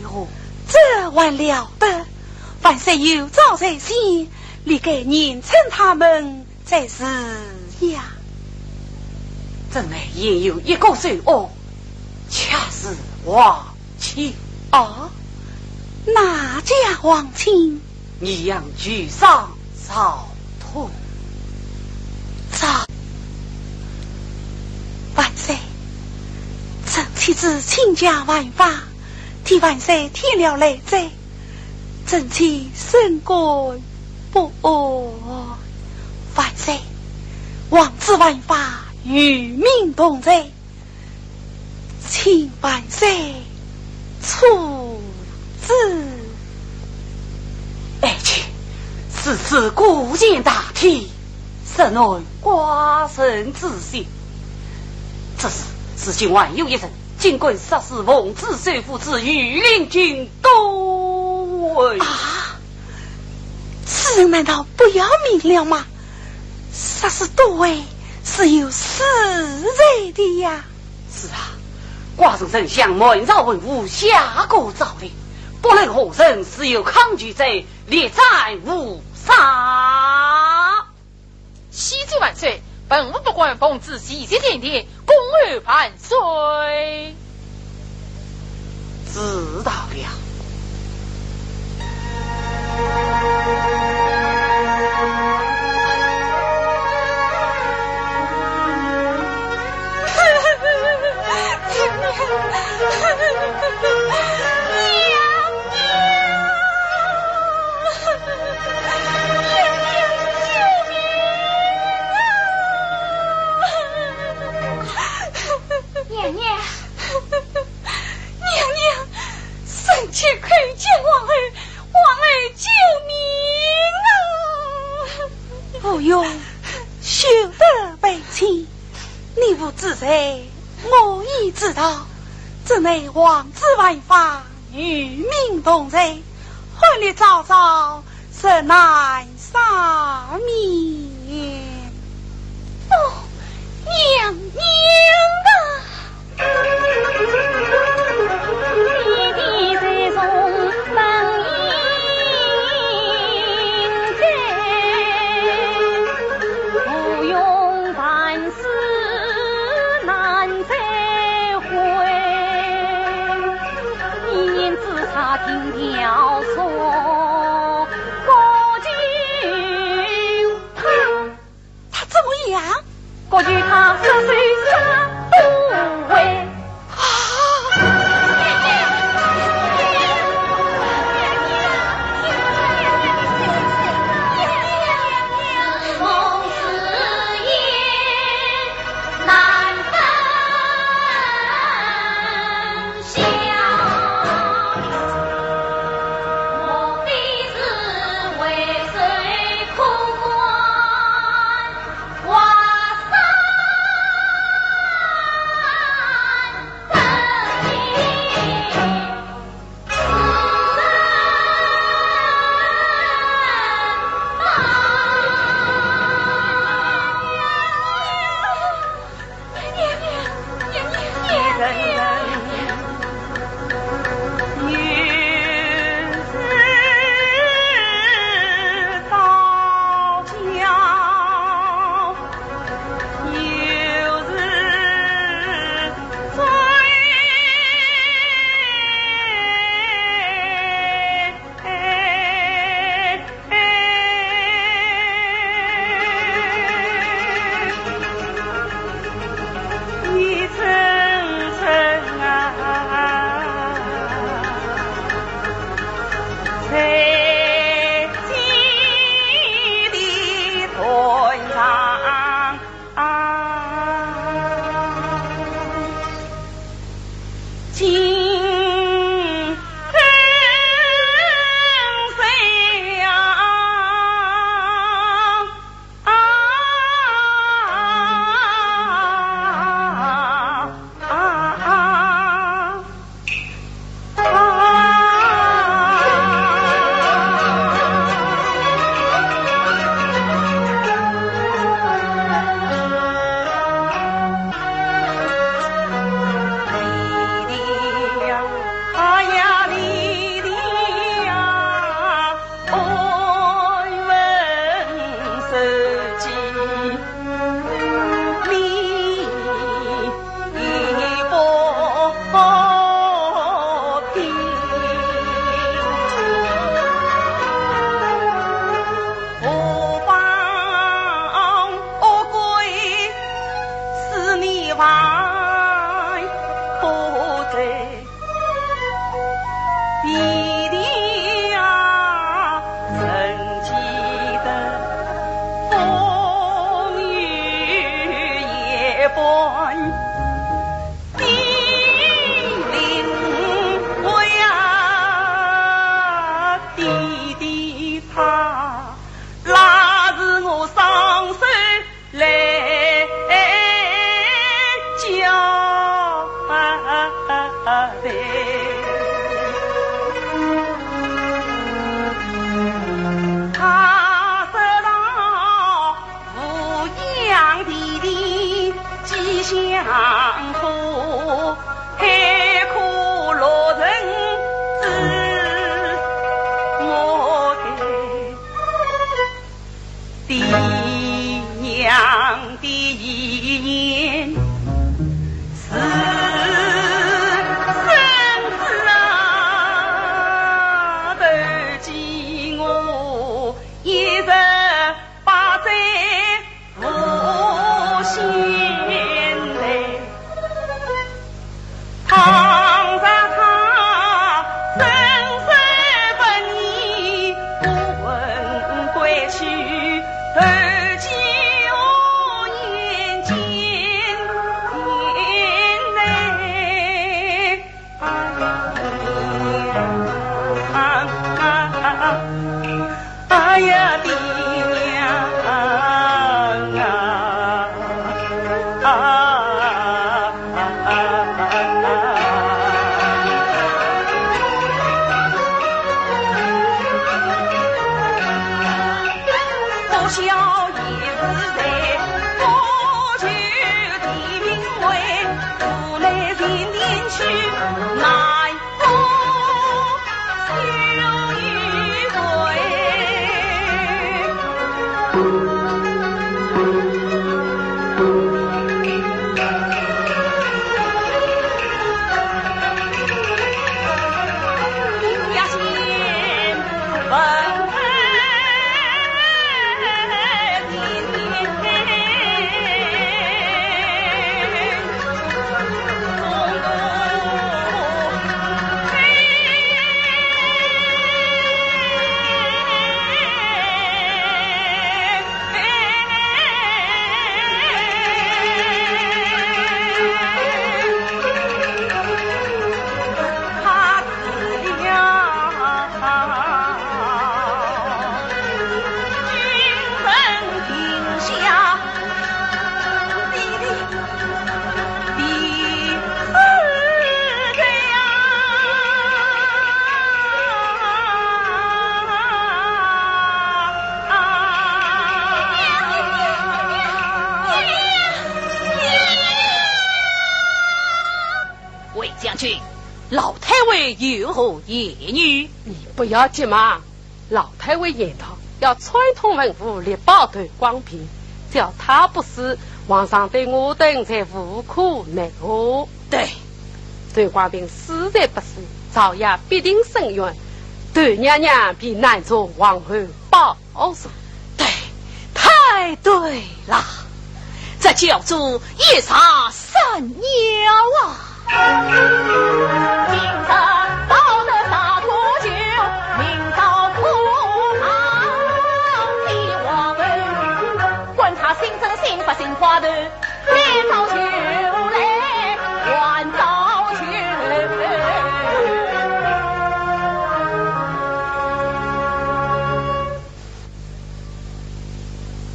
何。这还了得？万岁有诏在先，理该严惩他们才是呀。朕内应有一个首恶，恰是王清。哦，哪家王清？ 你让举上赵通。赵，万岁，臣妻子亲家犯法，替万岁添了累赘，臣妾深感不安。万岁，王子犯法，与民同罪， 请万岁处置。爱卿，此事孤肩大体，实难寡人之心。只是如今还有一人，竟敢杀死奉旨首富之御林军都尉。啊，此人难道不要命了吗？杀死都尉是有死罪的呀。 是啊，寡人丞相满朝文武，下过诏令，不论何人，只有抗拒者，立斩五杀。启奏万岁，本府不管奉旨，齐齐点点，恭候万岁。 知道了。天，你父之罪，我已知道，这乃王子犯法，与民同罪，还你曹操实难赦免。哦，娘娘啊！ 他怎么样？过去他十岁杀都会。啊！卫将军，老太尉有何言语？你不要急嘛。老太尉言道，要串通文武，力保窦光平。只要他不死，皇上对我等才无可奈何。对，窦光平死在不死，朝野必定伸冤，窦娘娘便难从皇后宝座。对，太对了，这叫做一石三鸟啊！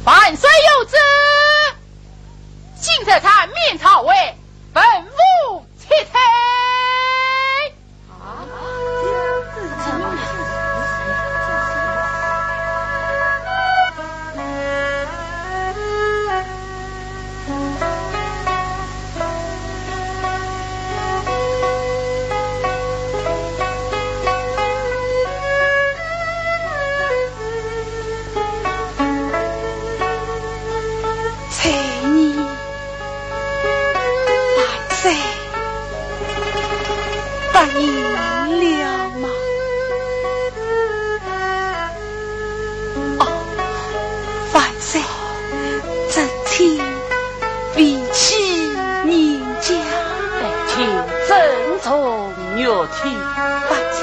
万岁有旨，今日暂免朝会，文武 撤退。万岁，答应了吗？哦，万岁，臣妾未娶人家。爱卿珍重玉体。万岁，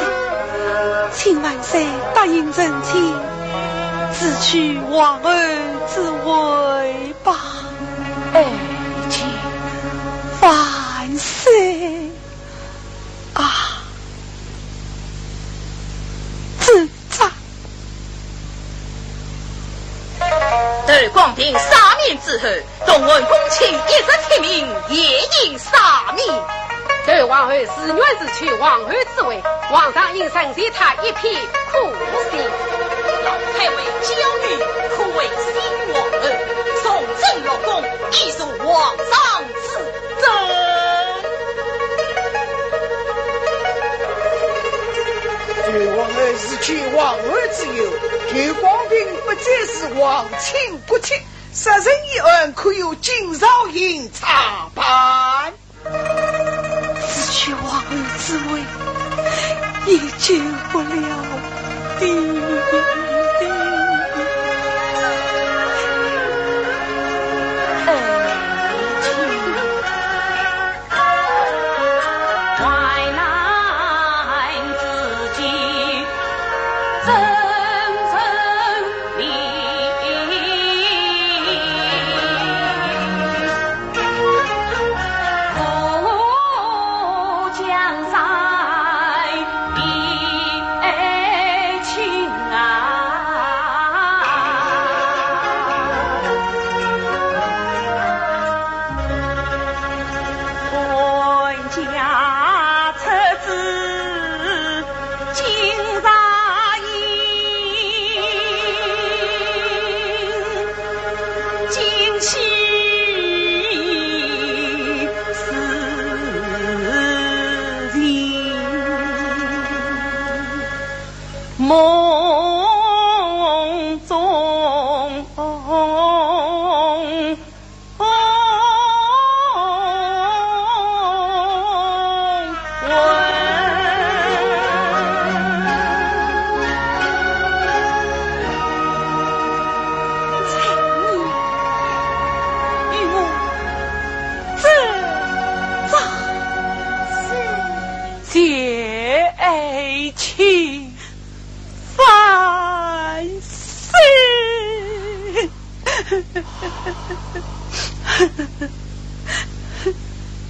请万岁答应臣妾，自取皇后之位吧。爱卿。万岁啊！这 这。窦光平赦免之后，东汉公卿一十七名也应赦免。窦皇后自愿自取皇后之位，皇上应承谢她一片苦心。老太尉焦裕可为新皇后，重整乐宫，以助皇上 之政。窦皇后自取皇后之忧，窦光平不再是皇亲国戚，杀人一案可由京兆尹查办。自取皇后之位，也救不了 患难之际，真正命。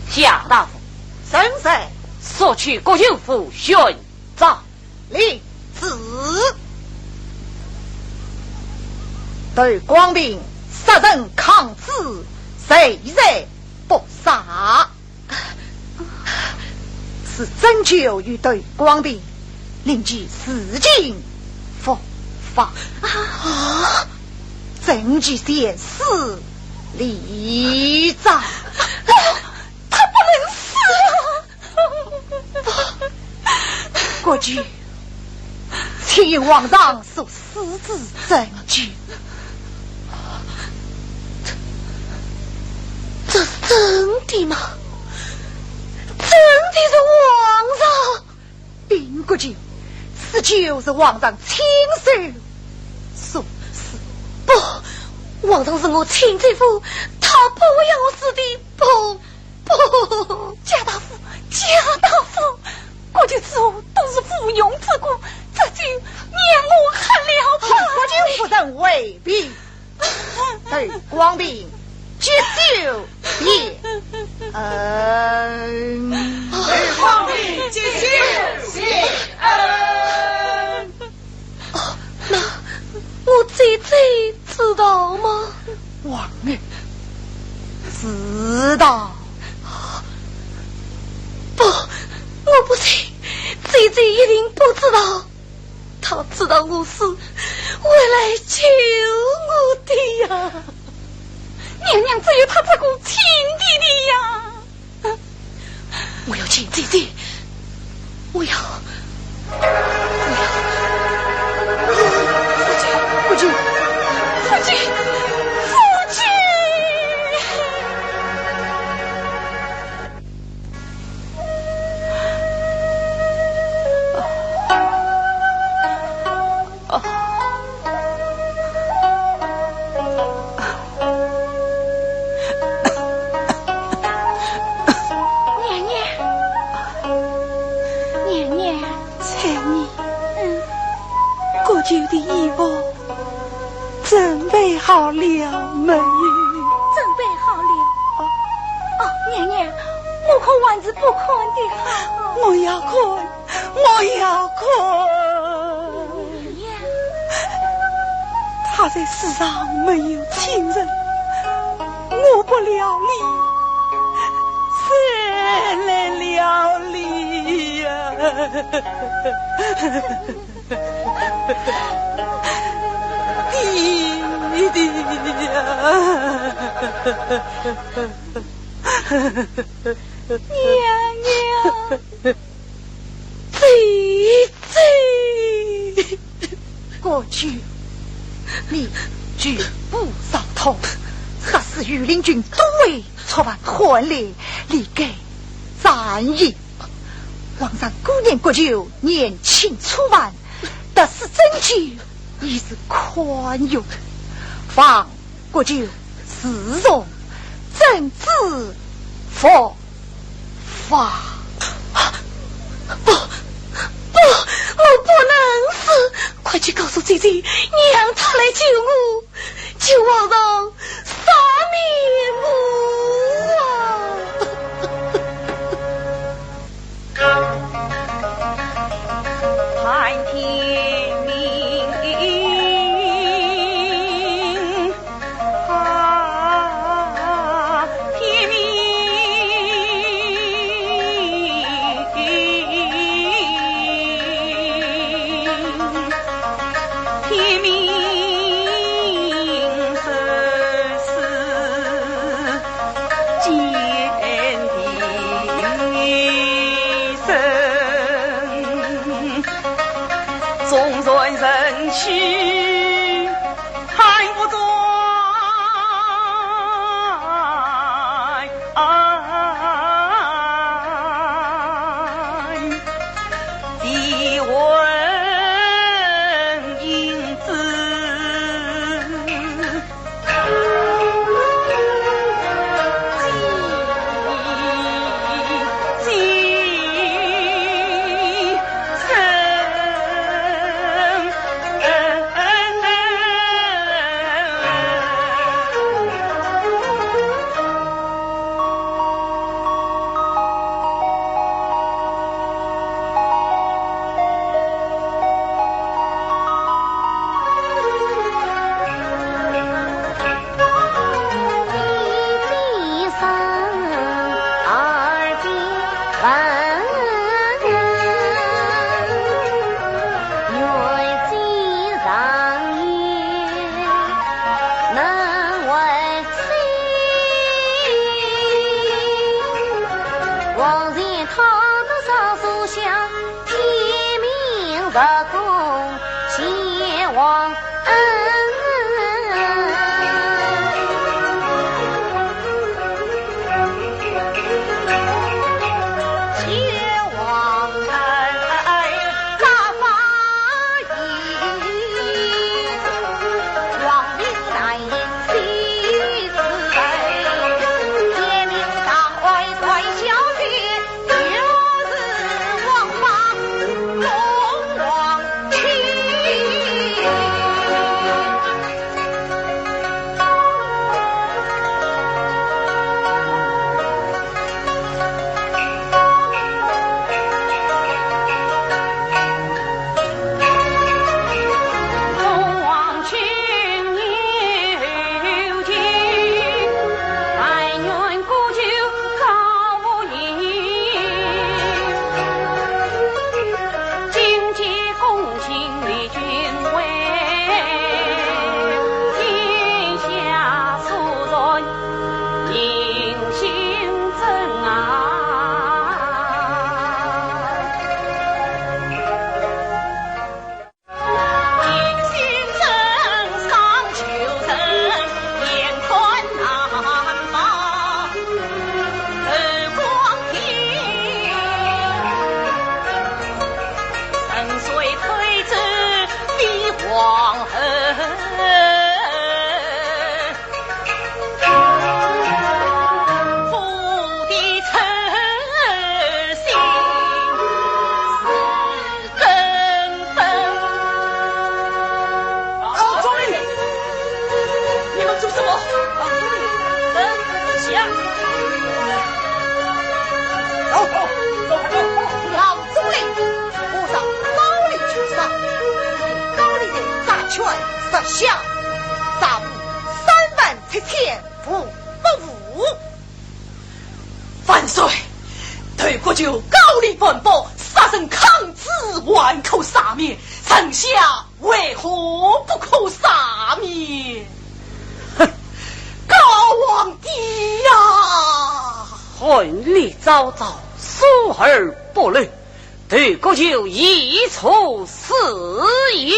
夏大夫，臣在。速去国舅府寻找。领旨。窦光平杀人抗旨，罪在不赦。是曾九与窦光平，令其自尽伏法。啊！曾九前世立斩。他不能死啊！国舅，请皇上赦死之曾九。这是真的吗？真的是皇上？禀国舅，此就是皇上亲手所赐。不，皇上是我亲姐夫，他不会要我死的。不，不。夏大夫，夏大夫，国舅之后都是无用之功，这就让我看了吧。请国舅夫人回避。窦光平，接受。嗯。窦光平，接受。谢恩。那我姐姐知道吗？皇儿，知道。不，我不信，姐姐一定不知道。她知道我是会来救我的呀。娘娘只有她这个亲弟弟呀。我要见姐姐，我要，我要，国舅，国舅，父亲，父亲。娘娘，娘娘。采妮，嗯，国舅的衣服准备好了没有？准备好了。哦，娘娘，我可还是不看的好。我要看，我要看。他在世上没有亲人，我不料理，谁来料理呀？弟弟呀！娘娘，姐姐。国舅，你举步上通，杀死御林军都尉，触犯翰令，理该斩刑。皇上顾念国舅年轻初犯，得死曾九，已是宽容。望 国舅自重，正治伏法。不，不，我不能死！快去告诉姐姐，让她来救我，求皇上赦免我啊！ 喊天明，啊，天明，天明是 见地神，纵然人去看不转。大功先王。你们做什么？老祖宗，走，走，走。老祖宗，我上高丽去杀，高丽人掌权，十下杀无三万七千。 不，不，不。万岁，对国舅高丽反暴，杀人抗旨，万可赦免，臣下为何不可赦免？哼，高皇帝呀！汉礼昭昭，疏而不漏，对国舅亦错是矣。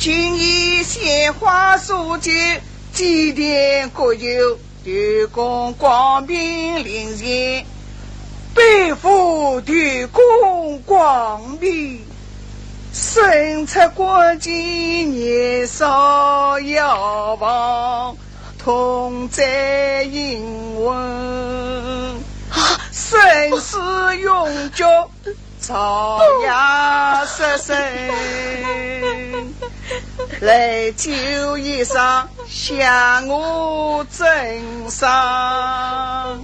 今以鲜花束酒，祭奠国舅。 对公光明灵前，背负对公光明，身出官前年少摇晃，痛在灵魂，生死永绝。 朝阳失声，来酒一觞，向我赠上。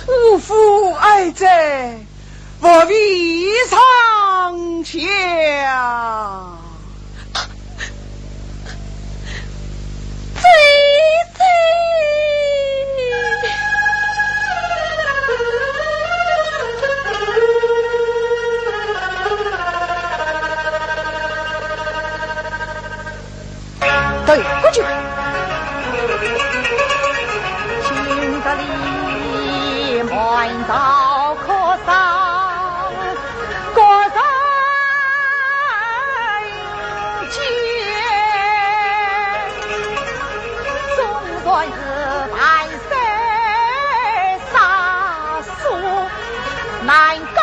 吾父哀哉，伏位上下。难更改。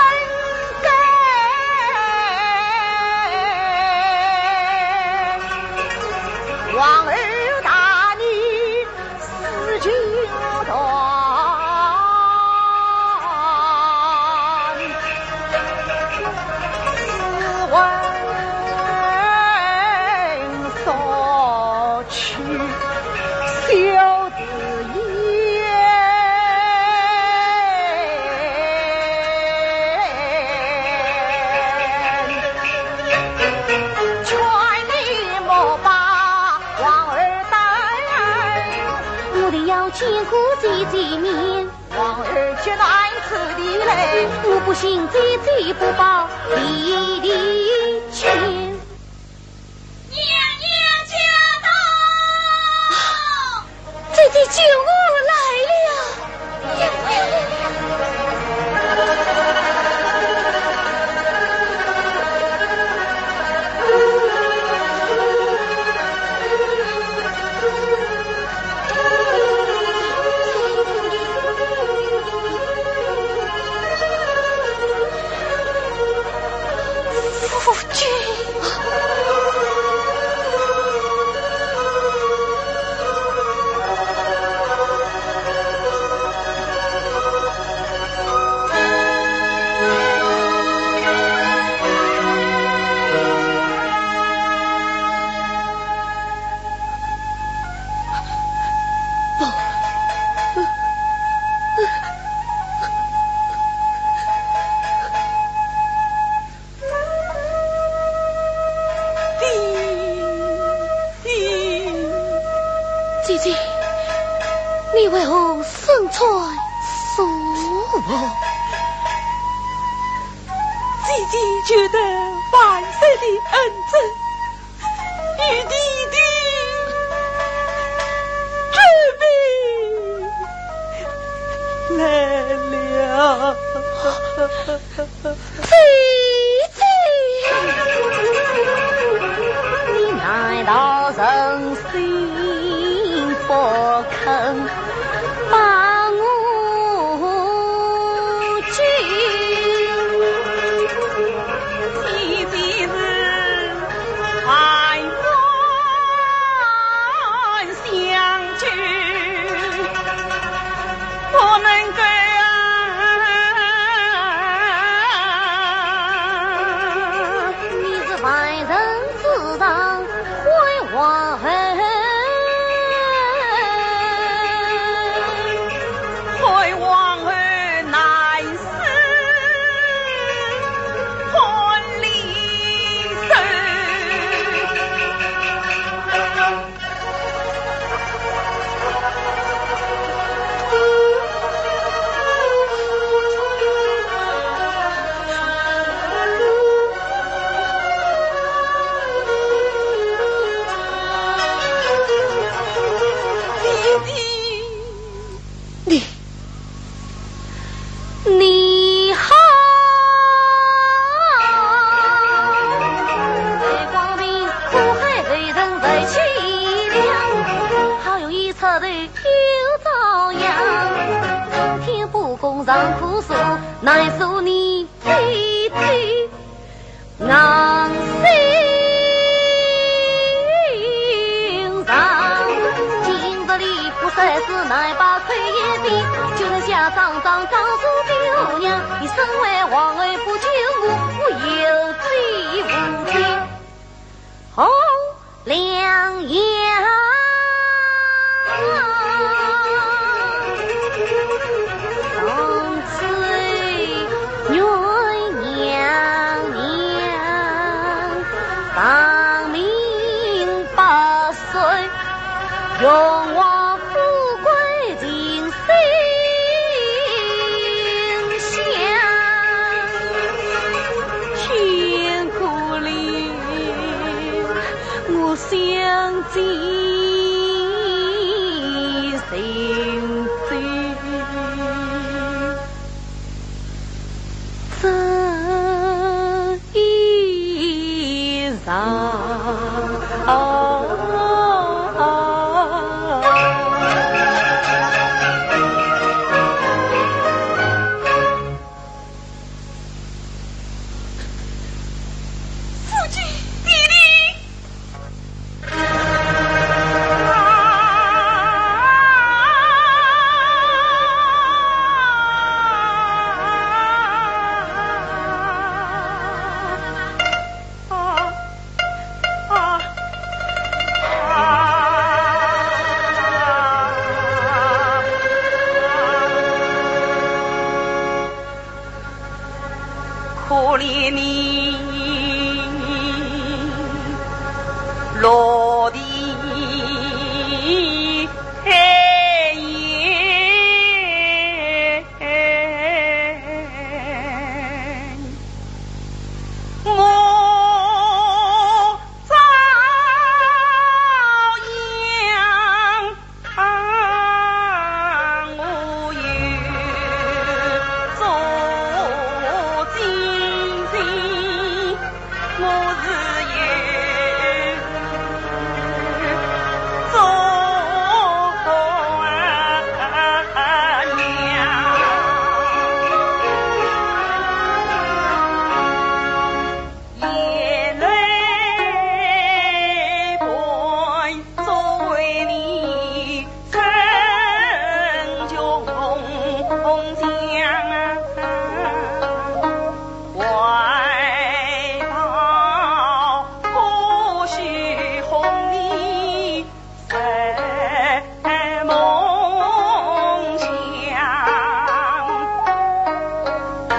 王后大人思情断，试问所去休 我定要见过姐姐面。王后急难出地来。我不信姐姐不报弟弟情。 娘娘驾到！姐姐救我来了！夫君。姐姐，你为何身穿素服？姐姐求得万岁的恩准，与弟弟准备来了。 姐姐，你难道忍心不肯把我救？姐姐是万万 相救，不能够啊！你是万人之上，毁王后，毁王后难 你，你好！在光明苦海，为人在凄凉，好容易出头又遭殃。苍天不公常苦诉，难诉你姐姐 硬心肠。今日里不算是难把亏一笔，就能下张状告诉爹娘，你身为王后不救我，我有罪无罪。哦， 两样。从此与娘娘长命百岁，荣华富贵尽 心香。天可怜，我想姐心悲。这一场。可怜你落地黑夜。我照样，我有做见证，我是有做官呀。 眼泪伴随你身中江，怀抱或许红泥 在梦乡，你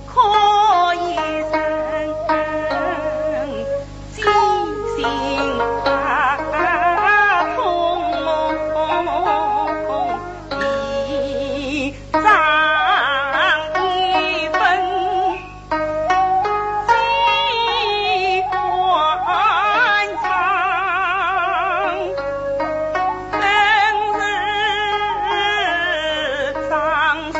可一声寄信啊，痛，你 张一本寄官场，真是伤心。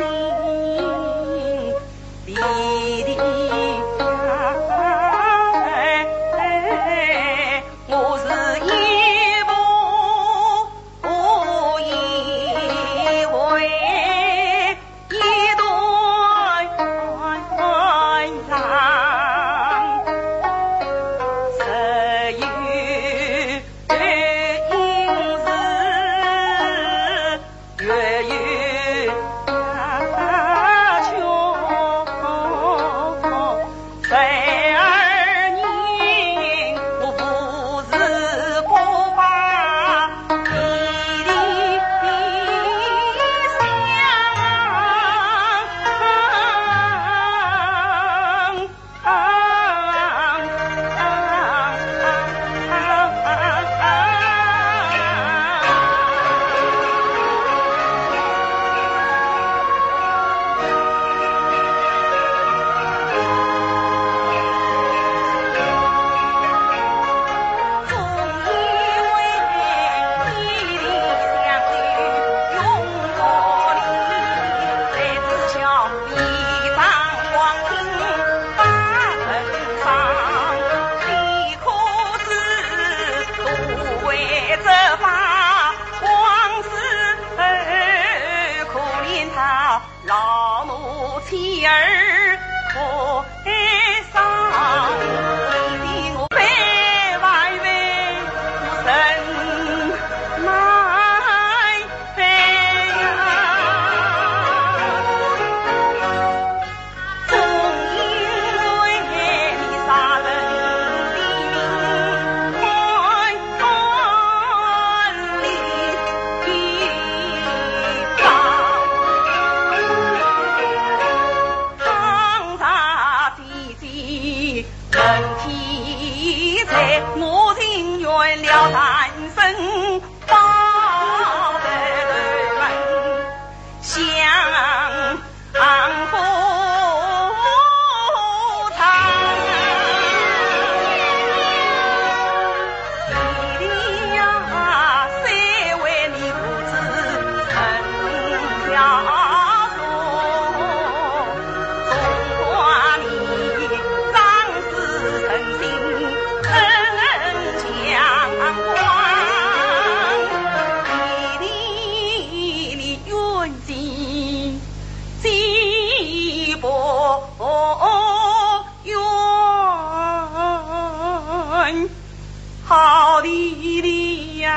老奴妻儿可 悲伤，你的我悲万分，我怎奈何呀？总因为你杀人的命，官官离家。 唐朝姐姐问题在，我情愿了单身，报得头门相和唱。 好弟弟呀，